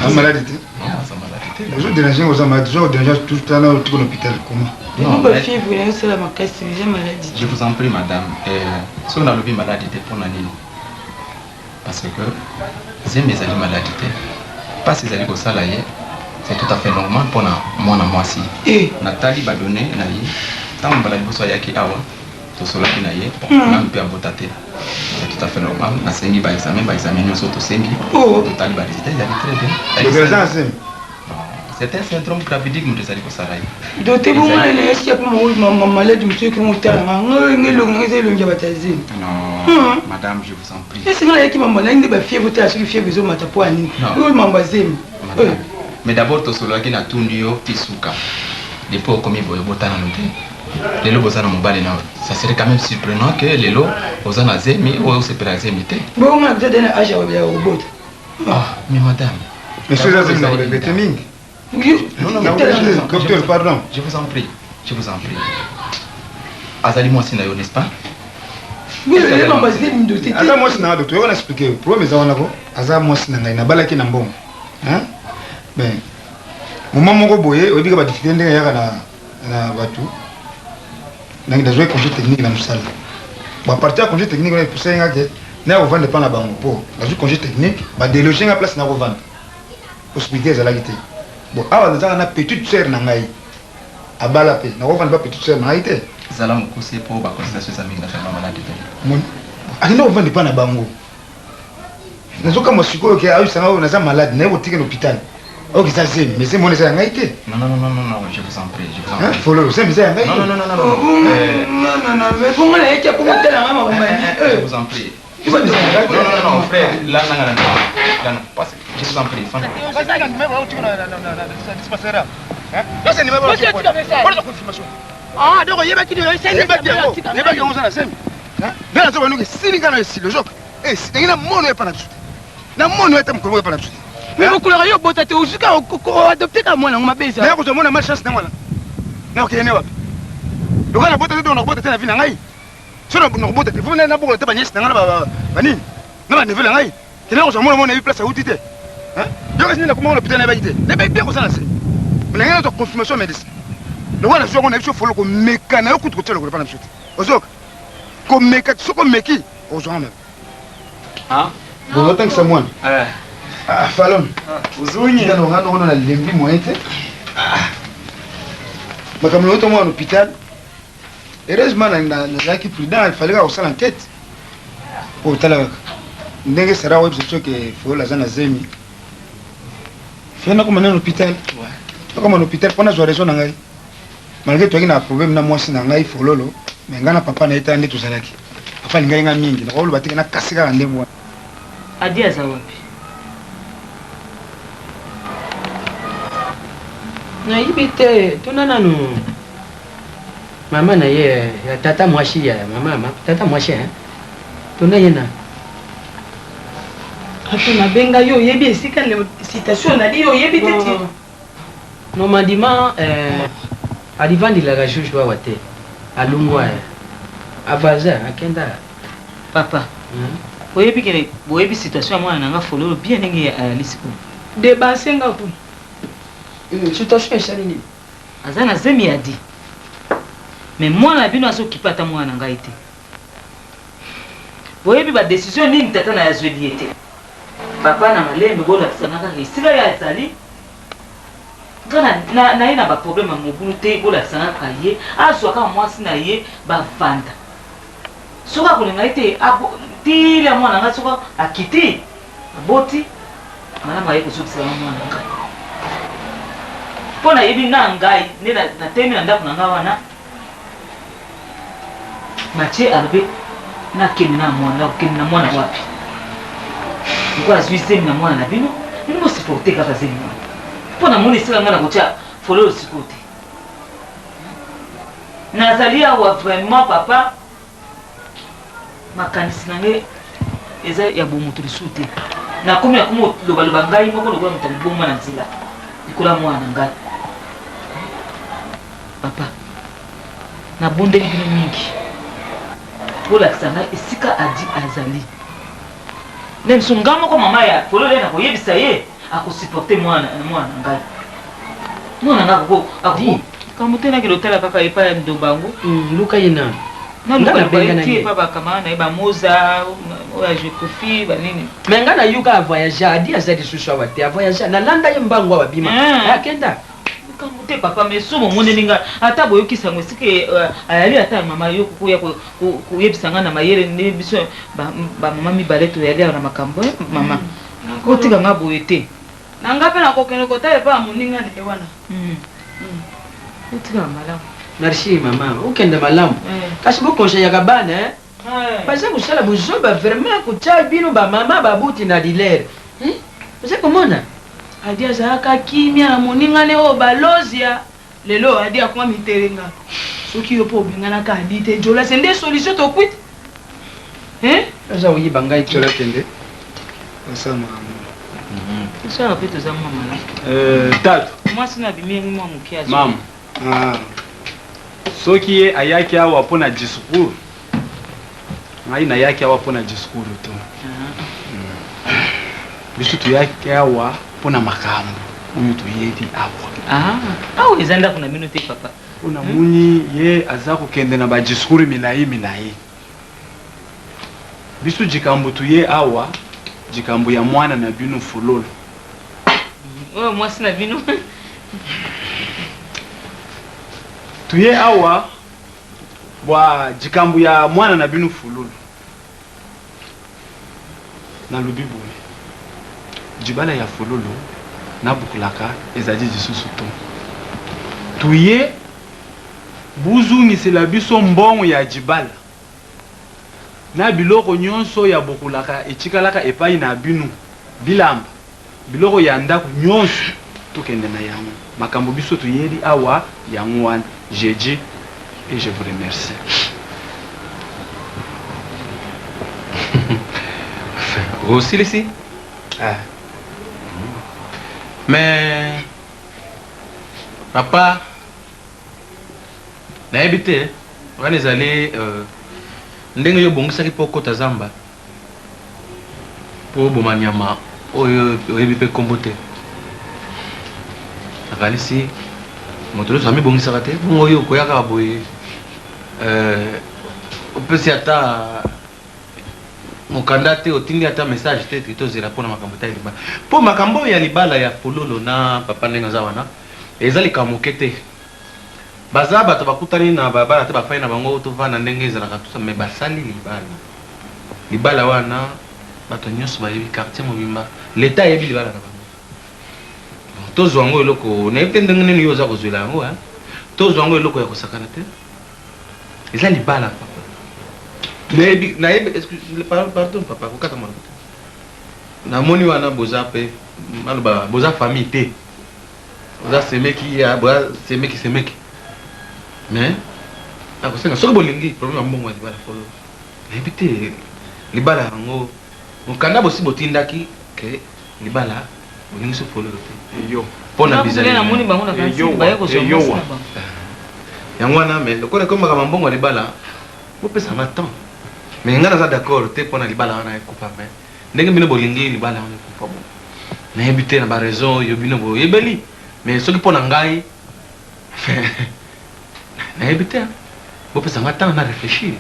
Aza malade te? Non, aza malade te. Ozo déranger oza malade, ozo déranger tout le temps na otiko na hôpital comment? Non, ba fièvre na yosala makasi eza malade te. Je vous en prie madame, eh, soki nalobi malade te pona nini? Parce que zemi ezali maladi te. Pasi ezali kosala ye, c'est tout à fait normal pona mwana mwasi. Natali ba donnees na ye. Ntango mbala liboso ayaki awa, tosolaki na ye, bon, nanu mpe abota te. C'est tout à fait normal. Nasengi ba examen, ba examen nyonso tosengi. Totali ba résultats, ezali très bien. Donc eza na zemi. C'est un syndrome gravidique moto ezali kosala ye. Docteur bongo na na esi apo ma malade mosusu ekomi kotala nga nga nga elongi na nga eza elongi ya bato ya zemi. Non, madame, je vous en prie. Esi nga nayaki mambo nayaki nde ba fièvre otala soki fièvre ezomata mpo ya nini. Oyo mambo ya zemi. Madame, mais d'abord tosololaki na tuni yo ti suka. Depuis okomi boye obota nanu te. Lelo boza na mobali na yo. Ça serait quand même surprenant que lelo oza na zemi oyo osepela zemi te. Bongo nga naza na age ya kobota. Ah, mais madame. Mais soki eza zemi na koregrete mingi. Non, non, docteur, pardon. Je vous en prie. Je vous en prie. Azali mwasi na yo, n'est-ce pas? Aza mwasi na nga docteur, yoka na expliquer yo. Problème eza wana ko, aza mwasi na ngai, nabalaki na mbongo. Hein? Mais moment moko boye, oyebi ka ba difficulté ndenge eyaka na na batu. Nangi nazwaki congé technique na mosala. Bon, à partir ya congé technique wana epusaki nga ke naya kovanda epai na bango po nazwi congé technique, ba deloger nga place nakovanda. Possibilité ezalaki te. Bon, awa nazalaka na petite sœur na ngai. Abala pe, nakovanda epai petite sœur na ngai te. Zala mokuse po ba consultation eza mingi na ferme malade te. Mon akende kovanda epai na bango. Nazokamwa sikoyo ke ayebisa ngai oyo naza malade, naye kotika na hôpital. Oyo eza zemi, mais zemi wana eza ya ngai te. Non, non, non, non, non, je vous en prie, je vous en Hein, prie. Fololo, zemi eza ya ngai Non, te. non, non, non, non, non. Non, non, non, mais bongo nayaki apo kotala nga makambo ya Je vous en prie. Non, non, non, frère, là, non, non, non, là, non, passe, je vous en prie. Ah, donc oyebaki Yebaki yango oza na zemi. Nde nazoba noki esili ngai na esili ozoka. Ndenge na mono epa na biso te. Na mono ata mokolo moko epa na biso te. Mais mokolaka yo obota te ozuka oadopte kaka mwana yango mabe eza. Naya kozwa mwana malchance na mwana. Nakokende ne wapi? Lokola nabota te donc nakobota te na vie na ngai. Soki nakobota te, faut nabokola te ba nièce na ngai na ba nini? Na ba neveu na ngai. Kende kozwa mwana mwana yebi place awuti te. Yo kasi nde nakomaka na hôpital nayebaki te. Nayebaki bien kozala na se. Mais na ngai nazwa confirmation ya médecin. Lokola nazwi yango nayebi so folo komeka na yo kutu kotia lokolo epai na biso te. Ozoyoka? Komeka soki omeki okozwa nga mabe. Bozotangisa mwana. Ah, Falon. Ozongi. Nga nga ndokono na lembi moyen te. Makambo na yo mwana hôpital. Heureusement nazalaki prudent, il fallait kaka kosala enquête. Po tala kaka ndenge Sarah oyebisa biso ke Foyola aza na zemi. Fallait nakoma nano hôpital. Nakoma na hôpital mpo nazwa raison na ngai. Malgré toyaki na problème na mwasi na ngai Fololo, mais ngai na papa na ye tala nde tozalaki. Papa alingaki ngai mingi, nakoloba te ke nakasi kaka ndenge wana. Adi aza wapi? Nayebi te, tuna nanu mama na ye ya tata mwasi ya mama ma tata mwasi hein tuna ye na Ato nabenga yo oyebi esika citation nali yo oyebi te ti. Normalement eh, alivandilaka juge wawa te alungwa eh. Avaza akenda. Papa, oyebi ke boyebi situation ya mwana na nga Fololo bien ndenge ayali sikoyo. Debanse nga kuna. Situation esali nini? Aza na zemi ya Adi. Mais mwana na bino azo kipe ata mwana na ngai te. Boyebi ba decision nini tata na ye azweli ye te. Papa na malembe bolakisa nga kaka esika ye azali. Nga na, na, naye na ba problème ya mobulu te, bolakisa nga kaka ye. Azwa kaka mwasi na ye bavanda. Soki akolinga ye te, abo, ti la mwana nga soki akiti, aboti, malamu aye kozongisela nga mwana na ngai. Po nayebi na ngai nde na, natelemi na ndako na ngai wana, Mathieu alobi nakende na mwana, nakokende na mwana wapi? Lokola azwi zemi na mwana na bino, bino bo supporter kaka zemi wana. Po namoni esika ngai nakotia fololo sikoyo te. Nazali awa vraiment papa, makanisi na ngai eza ya bomoto lisusu te. Nakomi nakomi kolobaloba ngai moko lokola moto ya liboma na nzela likolo ya mwana na ngai. Papa, nabondeli bino mingi, bolakisa ngai esika Adi azali. Meme so ngai moko mama ya fololo nakoyebisa ye akosupporte mwana mwana na ngai. Mwana ngai akoko akoko likambo te nakende otala kaka epai ya ndoba yango. Luka ye nanu. Naluka Nga luka nabenga ye na ti ye. epa ba camarade na ye ba Moza oyo ya Jekofi ba nini. Mais nga nayoka a voyagea, Adi aza lisusu awa te, a voyagea, nalanda ye mbangu awa abima, akenda. Likambo te papa mais somo omoneli nga ata boyoki sango esika ayali ata mama yo okoki koya koyebisa nga na mayele nde biso ba mama mibale toyali awa na makambo eh mama otika nga boye te. Na nga pe nakokende kotala epai ya moninga na ye wana. Otikala malamu. Merci mama okende malamu kasi bo conseillaka bana hein baza kosala buzoba vraiment kotia bino ba mama babuti na dealer hein oza komona. Adi azalaka kimia na moninga ne oyo balozia lelo Adi akoma mitelenga soki yo pe obenganaka Adi te Djola se nde solution tokwit hein. Oza koyiba ngai te. Djola kende osala makambo. Biso awa pe toza mwa malamu. Euh, tatu. Mwasi na abimi yango mwa moke azo. Mama. Ah. Soki ye ayaki awa mpo na discours, ngai nayaki awa mpo na discours to. Biso toyaki awa mpo na makambo oyo toyebi awa. Ah, awa eza ndako na bino te papa. Mpo namoni ye aza kokende na ba discours milayi milayi. Biso jikambo toye awa jikambo ya mwana na bino Fololo. Oyo mwasi na bino. Toye awa bwa jikambo ya mwana na bino Fololo. Nalobi boye, jibala ya Fololo na Bukulaka ezali lisusu to. Toye buzungisela biso mbongo ya jibala na biloko nyonso ya bokulaka etikalaka epai na bino, bilamba, biloko ya ndako nyonso tokende na yango. Makambo biso toyeli awa yango wana. Je dis et je vous remercie. Osilisi? Ah. Mais papa nayebi te wana ezali euh, ndenge yo obongisaki mpo okota zamba mpo oboma nyama oyo oyebi mpe nkombo te. Nakanisi moto nyonso amibongisaka te, bongo yo okoya kaka boye euh, opesi ata mokanda te, otindi ata message te, te tozela mpo na makambo etali libala. Mpo makambo oyo ya libala ya Fololo na papa ndenge aza wana eza likambo moke te. Baza bato bakutani na balabala te, bafandi na bango tovanda ndenge ezalaka tout ça mais basali libala. Libala wana bato nyonso bayebi, quartier mobimba, l'etat ayebi libala na bango. Bon, tozwa yango eloko, nayebi te ndenge nini yo oza kozwela yango hein. Tozwa yango eloko ya kosakana te. Eza libala papa. Nayebi, nayebi, excuse, pardon papa, kokata maloba te. Namoni wana boza pe, maloba, boza famille te. Oza semeki ya boza semeki semeki. Mais nakosenga soki bolingi problème ya mbongo ya libala folo. Nayebi te libala yango mokanda bosi botindaki ke libala bolingi so fololo te. Eyo. Pona bizaleli. Namoni bango na kanisi baye kozwa mwasi na bango. Yango wana mais lokola ekomi makambo ya mbongo ya libala bopesa nga temps. Mais nga naza d'accord te pona libala wana ekufa mais Ndenge bino bolingi libala wana ekufa bon nayebi te na ba raison oyo bino boyebeli mais soki mpo na ngai nayebi te bopesa nga temps na reflechir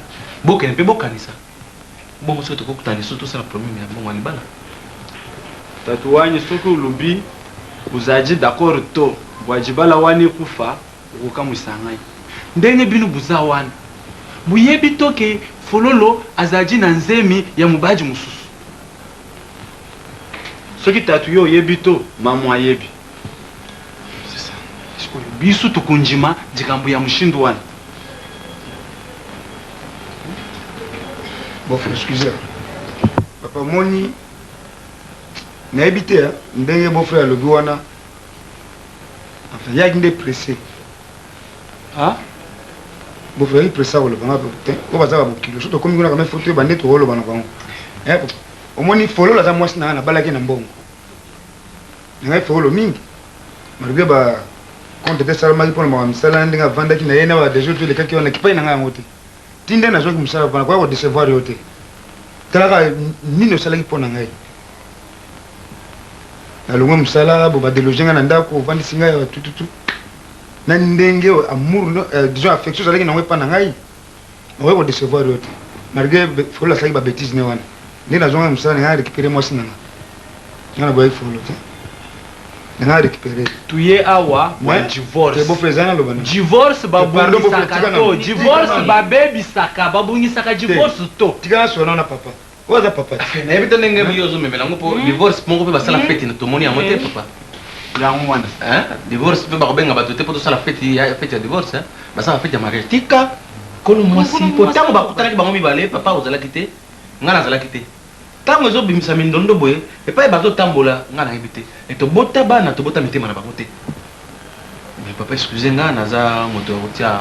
bokende mpe bokanisa bongo soki tokokutana lisusu tosala problème ya mbongo ya libala. Tatu wanyi soki olobi ozali d'accord to bua libala wana ekufa Okokamwisa ngai ndenge bino boza wana boyebi to ke fololo azali na nzemi ya mobali mosusu. Soki tatu yo oyebi to mamu ayebi. C'est ça. Sikoyo biso tokondima likambo ya mushindu wana? Bon, excusez. Papa moni nayebi te hein, ndenge beau frère alobi wana Enfin, yaki nde presse. Ah? Bofu yaki presse akoloba nga te. Oyo baza ba bokilo. Soki tokomi kuna quand même faut toyeba nde tokoloba na bango. Eh, omoni fololo aza mwasi na nga nabalaki na mbongo. Na ngai fololo mingi. Malgré ba compte te esalamaki mpo na makambo misala ndenge avandaki na ye na ba desordre elekaki wana kipai na ngai yango te. Ti nde nazwaki mosala wana nakoya ko decevoir yo te. Tala kaka nini osalaki mpo na ngai. Nalongwe mosala bo ba deloger ngai na ndako ovandisi ngai awa tututu. Na ndenge amour disons affection ozalaki na yango epa na ngai nakoki ko decevoir yo te. Malgre Fololo asalaki ba betises ne wana. Nde nazongaki mosala na ngai na recuperer mwasi na ngai. Ngai naboyaki Fololo te. Nanga récupérer. Tuye awa bwa divorce. Divorce babongisaka to divorce babebisaka babongisaka divorce to. Tika na sona na papa. Oyo aza papa te. Nayebi te ndenge yo ozomemela yango mpo divorce moko mpe basala feti na tomoni yango te papa. Yango wana. Hein? Divorce mpe bakobenga bato te mpo tosala feti ya feti ya divorce hein? Basala feti ya mariage. Tika kolo mwasi mpo ntango bakutanaki bango mibale papa ozalaki te ngai nazalaki te. Tango ezo bimisa mindondo boye epai bazo tambola nga nayebi te et tobota bana tobota mitema na bango te mais papa excuse nga naza moto ya kotia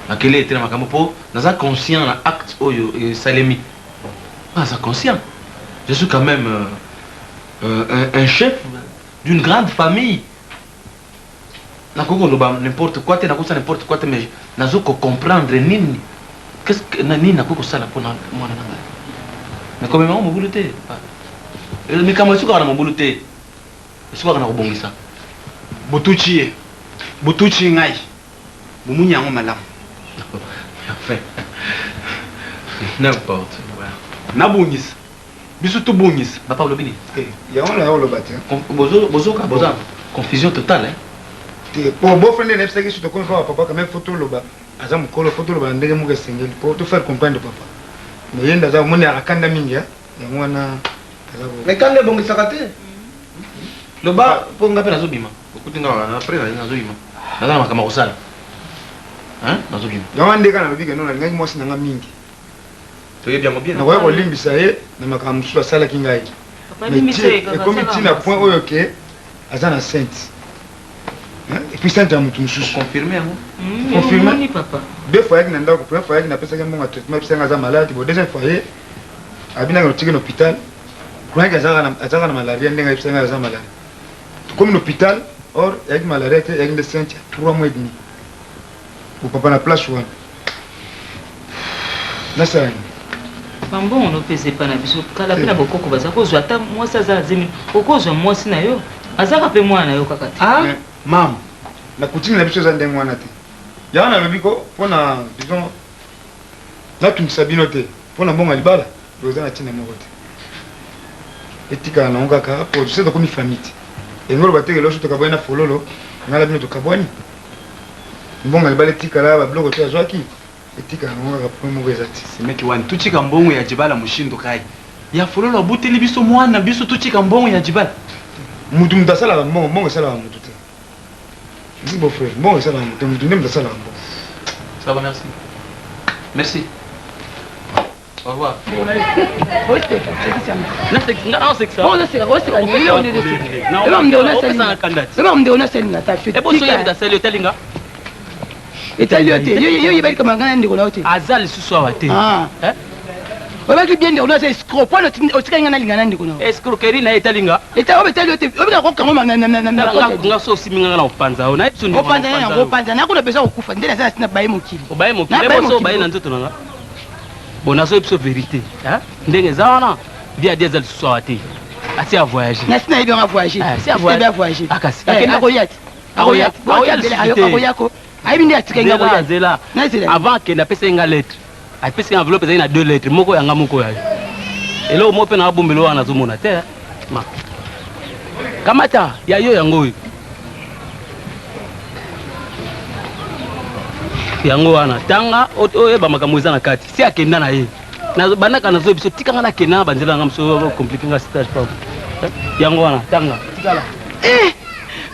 makelele te na makambo po naza conscient na acte oyo esalemi nga naza conscient je suis quand meme un, un chef d'une grande famille nakoki koloba n'importe quoi te nakosala n'importe quoi te mais nazo ko comprendre nini qu'est-ce que na nini nakoki kosala mpona mwana na ngai mais komema yango mobulu te likambo esukaka na mobulu te esukaka na kobongisa Botuchi ye, botuchi ngai, bomoni yango malamu. Enfin, n'importe quoi. Nabongisa, biso tobongisa. Papa olobi nini? Eh, yango na oloba te. Bozoka boza confusion totale hein. Te, po beau frère nde nayebisaki biso tokomi pa papa quand même faut toloba aza mokolo faut toloba na ndenge moko esengeli po to faire comprendre papa. Mais ye nde aza omoni akanda mingi hein. Yango wana aza ko. Mais kanda ebongisaka te. Loba po nga pe nazobima. Okuti nga wana après nazobima. Naza na makambo ya kosala. Hein? Nazobima. Yango wana nde kaka nalobi ke non nalingaki mwasi na nga mingi. Toyebi yango bien. Nakoki kolimbisa ye na makambo mosusu asalaki ngai. Mais ti ekomi ti na point oyo ke aza na sainte. Hein? Et puis sainte ya mutu mosusu. Confirme yango. Confirme. Deux fois ayaki na ndako, première fois ayaki napesaki mbongo ya traitement, ayebisaki nga aza malade. Bon deuxième fois ye abinaki na otiki na hôpital. Croyaki azalaka na malaria ndenge ayebisaki nga aza malaria. Tokomi na hôpital, or eyaki malaria te, eyaki nde sainte ya 3 mois et demi. Bo papa na place wana nasala nini? Bambongo no pesa epai na biso kala pe na bokoko baza kozwa ata mwasi aza na zemi okozwa mwasi na yo azaka pe mwana na yo kaka te. Ah mama na coutume na biso eza ndenge wana te yango nalobi ko pona disons natungisa bino te pona mbongo ya libala boza na ntina moko te etikala nango kaka po tosi tokomi famille te elingi oloba te ke loso tokabwani na fololo ngai na bino tokabwani Mbongo ya libala etikala, ba biloko tout azwaki etikala nango kaka point moko eza te. Semeki wani tutika mbongo ya jibala mushindu kayi? Ya fololo abuteli biso muana biso tutika mbongo ya jibala? Mutu mutu asalaka mbongo, mbongo esalaka mutu te. Merci beau frère, mbongo esalaka mutu te, mutu nde mutu asalaka mbongo. Ça va merci. Merci. Au revoir. Etali yo te, yo oyebaki kama ngai na ndeko na yo te. Aza lisusu awa te. Ah. Oyebaki bien ndeko na yo aza escroc, pona otikali ngai nalinga na ndeko na yo. Escroquerie na ye etali nga. Eta oyo etali yo te, oyebaki nakokango na na na na. Nga so osimbi nga na opanza yo. Nayebi so ndeko. Opanza na opanza, nakona besoin kokufa, nde naza na tina baye mokili. Obaye mokili, boso obaye na nzoto na nga. Bon nazo yebiso verite hein ndenge eza wana vie adi aza lisusu awa te asi a voyage nasi nayebi yango a voyage eh, si a voyage ah, kasi eh, akoya te akoya te akoya lisusu te akoya ko ayebi nde atikaki nga akoya zela avant akende apesaki nga lettre apesaki nga enveloppe ezali na deux lettres moko ya nga moko ya yo eloko moko mpe na abombelo wana nazomona te ma kamata ya yo yango oyo yango wana tanga oyeba makambo eza na kati si akenda na ye bandaka nazoye biso tika nga nakenda na banzela nanga mosusu komplike nga stage pa eh, yango wana tanga tikala eh,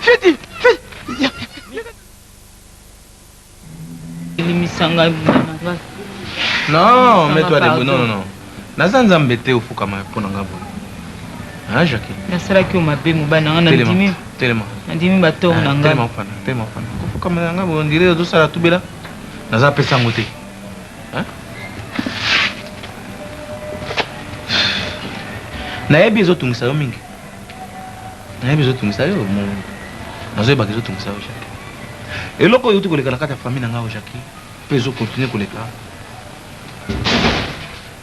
fiti fiti Limbisa ngai mwana na ngai. Non, mets-toi debout. Non, non, non. Naza nzambe te ofukama mpo na nga boye. Hein, Jackie? Nasalaki yo mabe mobali na ngai nandimi. Telema. Nandimi ba tort na ngai. Telema ofanda, telema ofanda. Kofukama na nga boye on dirait ozosala tubela. Naza pesa yango te. Hein? Nayebi ezotungisa yo mingi. Nayebi ezotungisa yo. Nazoyebaka ezotungisa yo, Jackie. Eloko oyo euti koleka na kati ya famille na ngai oyo Jackie, mpe ezo continuer koleka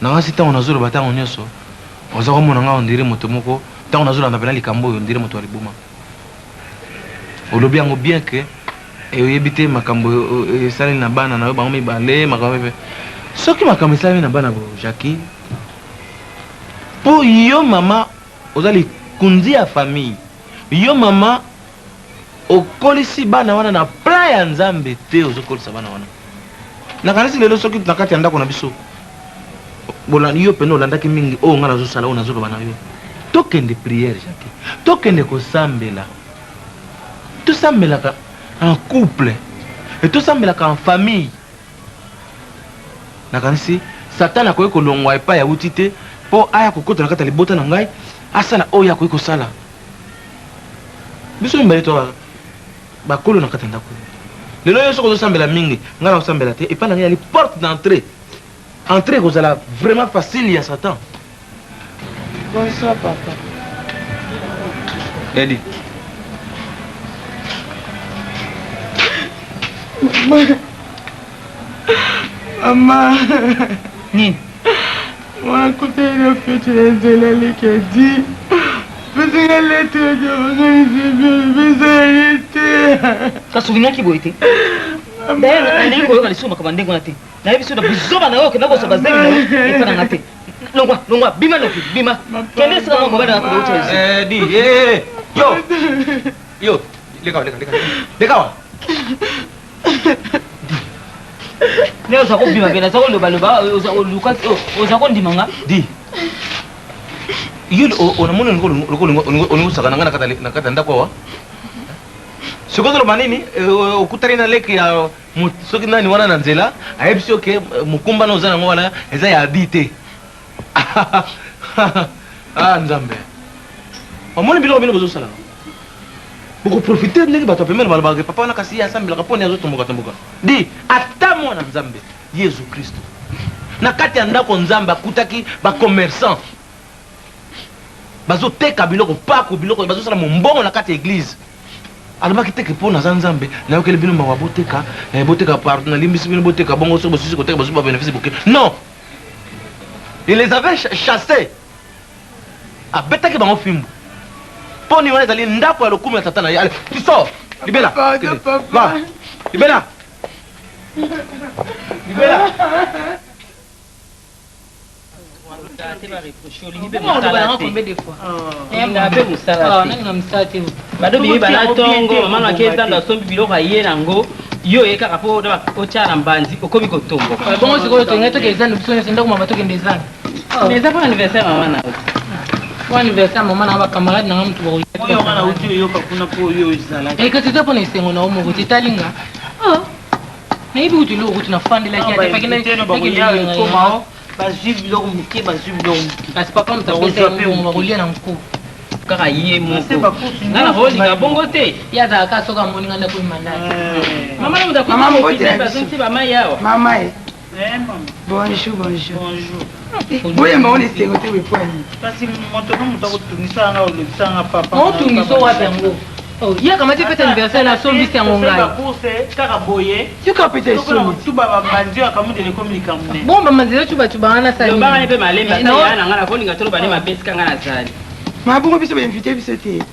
na ngai si ntango nazoloba ntango nyonso oza komona ngai ondire moto moko ntango nazolanda mpena likambo oyo ondire moto ya liboma. Olobi yango bien que oyebi te makambo esalemi na bana na yo bango mibale makambo mpe soki makambo esalemi na bana bo Jackie mpo yo mama oza likunzi ya famille yo mama. Okolisi bana wana na plan ya Nzambe te ozokolisa bana wana. Nakanisi lelo soki na kati ya ndako na biso yo pene olandaki mingi oyo ngai nazosala oyo nazoloba na yo. Tokende prière Jacques. Tokende kosambela. Tosambelaka en couple et tosambelaka en famille. Nakanisi Satana akoki kolongwa epai awuti te mpo aya kokota na kati ya libota na ngai asala oyo akoki kosala. Biso mibale to bakolo na kati ya ndako. Lelo yo soki ozosambela mingi, ngai nakosambela te, epai na ngai ezali porte d'entrée. Entrée ekozala vraiment facile ya Satan. Bonsoir papa. Eddie. Mama. Mama. Nini? Mwana kutani na feti na nzela lekedi. Pesinga lettre ya pesa ye te. Kasi olingaki boye te. D'ailleurs, nalingi koyoka lisusu makambo ya ndenge wana te. Nayebi so na buzoba na yo okenda kozwa bazemi na yo epa na nga te. Longwa, longwa, bima noki, bima. Kende esika moko mobali na kouta ezi. Eh, di, eh, yo. Yo, leka, leka, leka. Leka wa. Ne oza kobima mpe naza kolobaloba oluka oza kondima nga. Di. Yo onamoni lokola olingi osaka na ngai na kati ya ndako awa. Sikoyo ozoloba nini? Okutani na leki ya soki nani wana na nzela ayebisi yo ke mokumba na oza nango wana eza ya abi te. Ah Nzambe. Omoni biloko bino bozosala. Bokoprofite ndenge bato ya pembeni balobaka papa wana kasi ye asambelaka mpo nini azotomboka tomboka. Di ata mwana Nzambe Yezu Kristo na kati ya ndako Nzambe akutaki ba commerçant bazoteka biloko paku biloko bazosala mombongo na kati ya eglise. Alobaki te ke mpo naza Nzambe nayokeli bino mawa boteka eh, boteka pardon nalimbisi bino boteka bongo soki bosisi koteka bozwi ba benefice boke non il les avait chassés abetaki bango fimbu mpo nini wana ezali ndako ya lokumu ya tata na ye ale tu sors libela va libela libela Bado bibi bana tongo mama na ke zando asombi biloko aye nango yo oye kaka po otya na mbanzi okomi kotomboka. Bongo sikoyo tolingai tokende zando biso nyonso ndako mama tokende zando. Mais eza mpo anniversaire mama na yo. Mpo anniversaire mama na ba camarade na nga mutu bakoya. Oyo nga nauti oyoka kuna mpo oyo ozalaki. Eh kasi eza mpo na esengo na yo moko te etali nga. Oh. Nayebi kutu eloko kutu nafandelaki ata faki na bakoya ekoma bazwi biloko moke bazwi biloko moke. Kasi papa moto apesa ye mbongo bakolia na nko. Kaka ye moko. Nga nakolinga bongo te. Ye azalaka soki amoni nga nde akomi malade. Mama na moto akomi mopita bazongisi ba mayi awa. Mama e. Eh, mama. Bonjour, bonjour. Bonjour. Boyamba wana esengo te boye mpo ya nini? Kasi moto na moto akotungisa nga olobisa nga papa. Otungisa wapi yango? Oh, ye akamati fete anniversaire na asombisi yango ngai. Course kaka boye. Yoka pete esoni. Tuba bambanzi oyo akamundele ekomi likambo nene. Bon bambanzi ezo tuba tuba wana sali. Lobaka ne mpe malembe ata ya na ngai nakolinga toloba ne mabe esika ngai nazali. Mabongo biso ba invité biso te.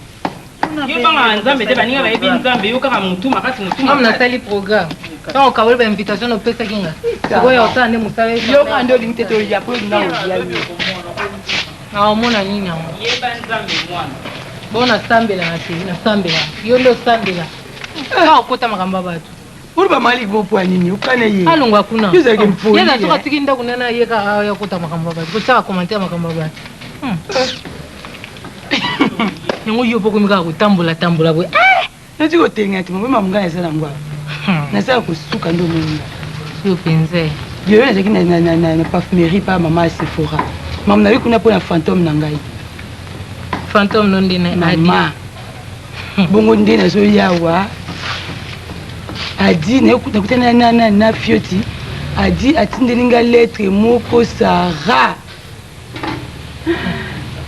Yo bangaka Nzambe te baninga bayebi Nzambe yo kaka mutu makasi mutu makasi. Nasali programme. Ntango okaboli ba invitation opesaki nga. Sikoyo osala nde mosala. Yo kaka nde olingi te toya po olinga olia yo. Naomona nini yango? Yeba Nzambe mwana. Bon nasambelaka te, nasambelaka. Yo nde osambela. Kaka okota makambo ya bato. Oloba mama libo mpo ya nini? Okana ye. Alongwa kuna. Yo ozalaki mpoli. Ye na soki atiki ndako nana ye kaka aya kota makambo ya bato. Kotiaka commentaire makambo ya bato. Yango yo mpo okomi kaka kotambola tambola boye. Eh! Nati kotenga te mobema ngai naza nango awa. Naza kosuka nde omoni nga. Yo mpenza. Lelo nazalaki na parfumerie pa mama ya Sephora. Mama nayoki kuna mpo na fantôme na ngai. Fantôme no nde na mama. Bongo nde nazoya awa. Adi nakutani na na na Fioti. Adi atindeli nga lettre moko Sarah.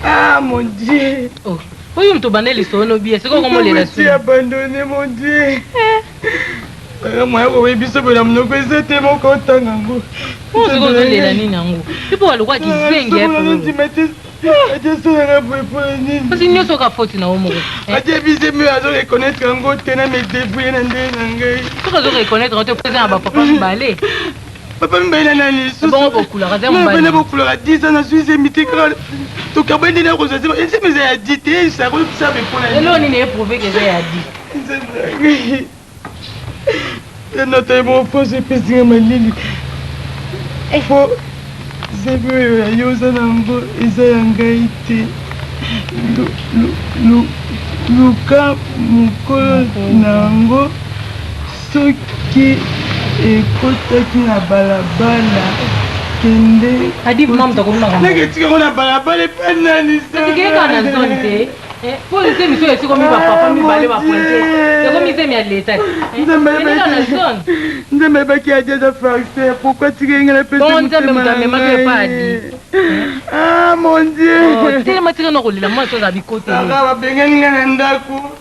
Ah mon Dieu. Oh. Oyo moto obanda lisolo no bien sikoyo okomolela su. abandonné mon Dieu. Eh. Moya koyebi biso boye na monoko eza te moko otanga yango. Oyo sikoyo ozolela nini yango? Yo mpo balokwa kizengi ya ndima te. Ate esalaka boye mpo na nini? Kasi nyonso kaka faute na yo moko. Ate biso mi azo reconnaître yango te na me débrouiller na ndenge na ngai. Soki azo reconnaître yango te mpo eza na bapapa mibale. Papa mibale na nani lisusu? Bongo bokulaka te mobali. Bana bokulaka 10 ans nazwi zemi te kaka tokabwani nde nakozwa zemi. Zemi eza ya di te, esako bisa mpe mpo na nini? Eloko nini eprouve ke eza ya di? Nzambe nata moko force epesi nga malili po zemi oyo ya yo oza na yango eza ya ngai te. Luka mokolo na yango soki ekotaki na balabala kende Nake tika yango na balabala epa nani? Po zemi soki esikomi bapapa mibale bapointe ekomi zemi ya leta na zone. Nzambe ayebaki Adi aza farceur, pourquoi atikaki ngai napesa Bongo Nzambe motema moto na amemaki epa ngai? Adi. Ah mon Dieu! Oh, telema tika na kolela mwasi oza bikoteli. Sara babengani ngai na ndako.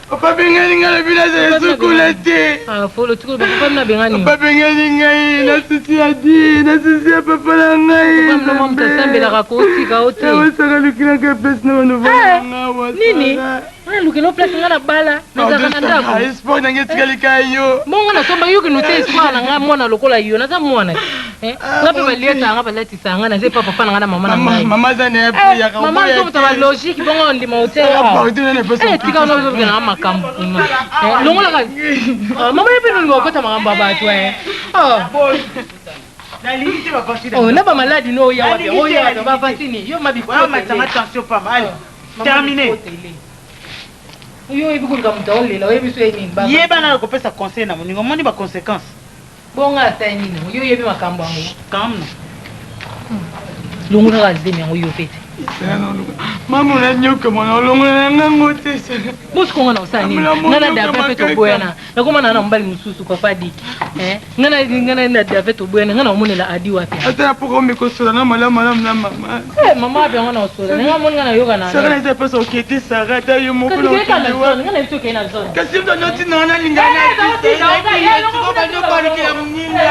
Papa bengani ngai lobi nazala sukula te. Ah, folo tika papa mina bengani. Papa bengani ngai na susi ya di na susi ya papa na ngai. Papa mno moto asambelaka kotika o te. Awasaka lukelaka place na bano Eh, vanga nini? Nga lukela place nga na bala nazalaka na ndako. Espoir na ngai etikali kaka yo. Bongo nasomba yoki note espoir na nga mwana lokola yo naza mwana. Eh, nga mpe baliesa nga balatisa nga naza epa papa na nga na mama na ngai. Mama aza na ye Eh, yaka mama azobuta ba logique bongo ndima hotel. Sara, pardon, nani apesa Eh, tika wana ozobikela nga makambo kuna. Eh, longolaka. Ah, mama ye mpe nolinga okota makambo ya bato eh. Ah. Nalingi te bavantine. Oh, na bamaladi no oya wapi? Nalingi te, Oya wapi? nalingi te. Bavantine yo ma Wana matanga tension pamba. Allez, terminé. Yo oyebi koluka moto aolela oyebi so ye nini? Yeba na kopesa conseil na moninga omoni ba conséquences. Bongo asali nini? Yo oyebi makambo yango. Calme. Longolaka zemi yango yo pe te. Mama nanyoka mwana olongola na ngango te. Bosiko nga na osala nini? Nga na David mpe toboyana. Nakoma na na mobali mosusu papa Dik. Eh, nga na nga na David toboyana, nga na omonela Adi wapi? Ata na poko omikosola na malamu malamu na mama. Eh, mama wapi yango na osola? Nga moni nga na yoka na. Sara na eza okete Sara ata yo moko Kasi na keka na okende zone, wapi. nga na biso okei na zone. Kasi yo noti na wana linga na balukela moninga.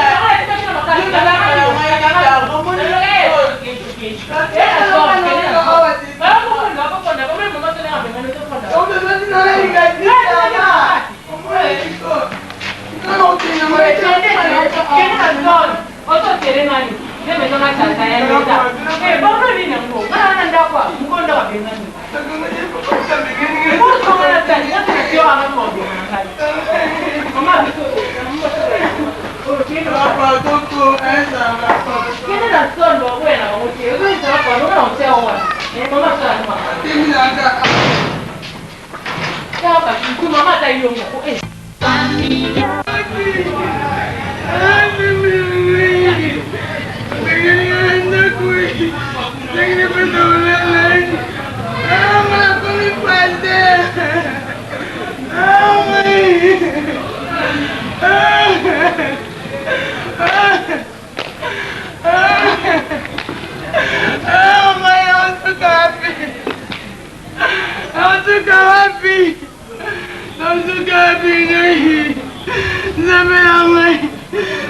Nzambe na ngai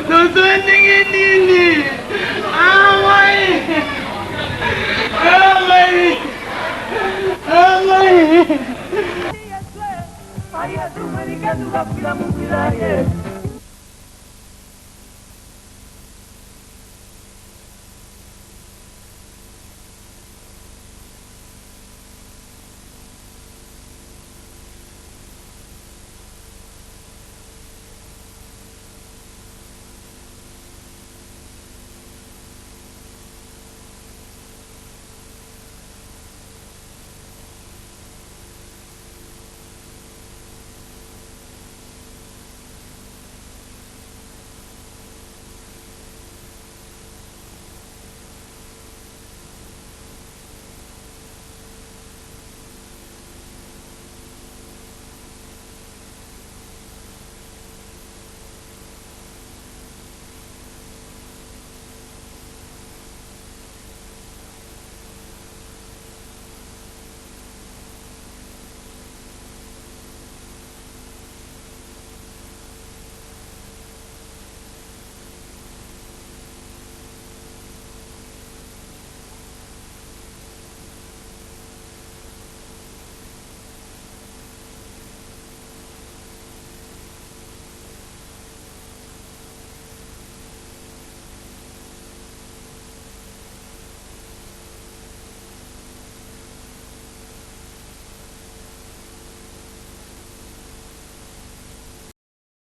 nazoa ndenge nini ngai ngai ngai.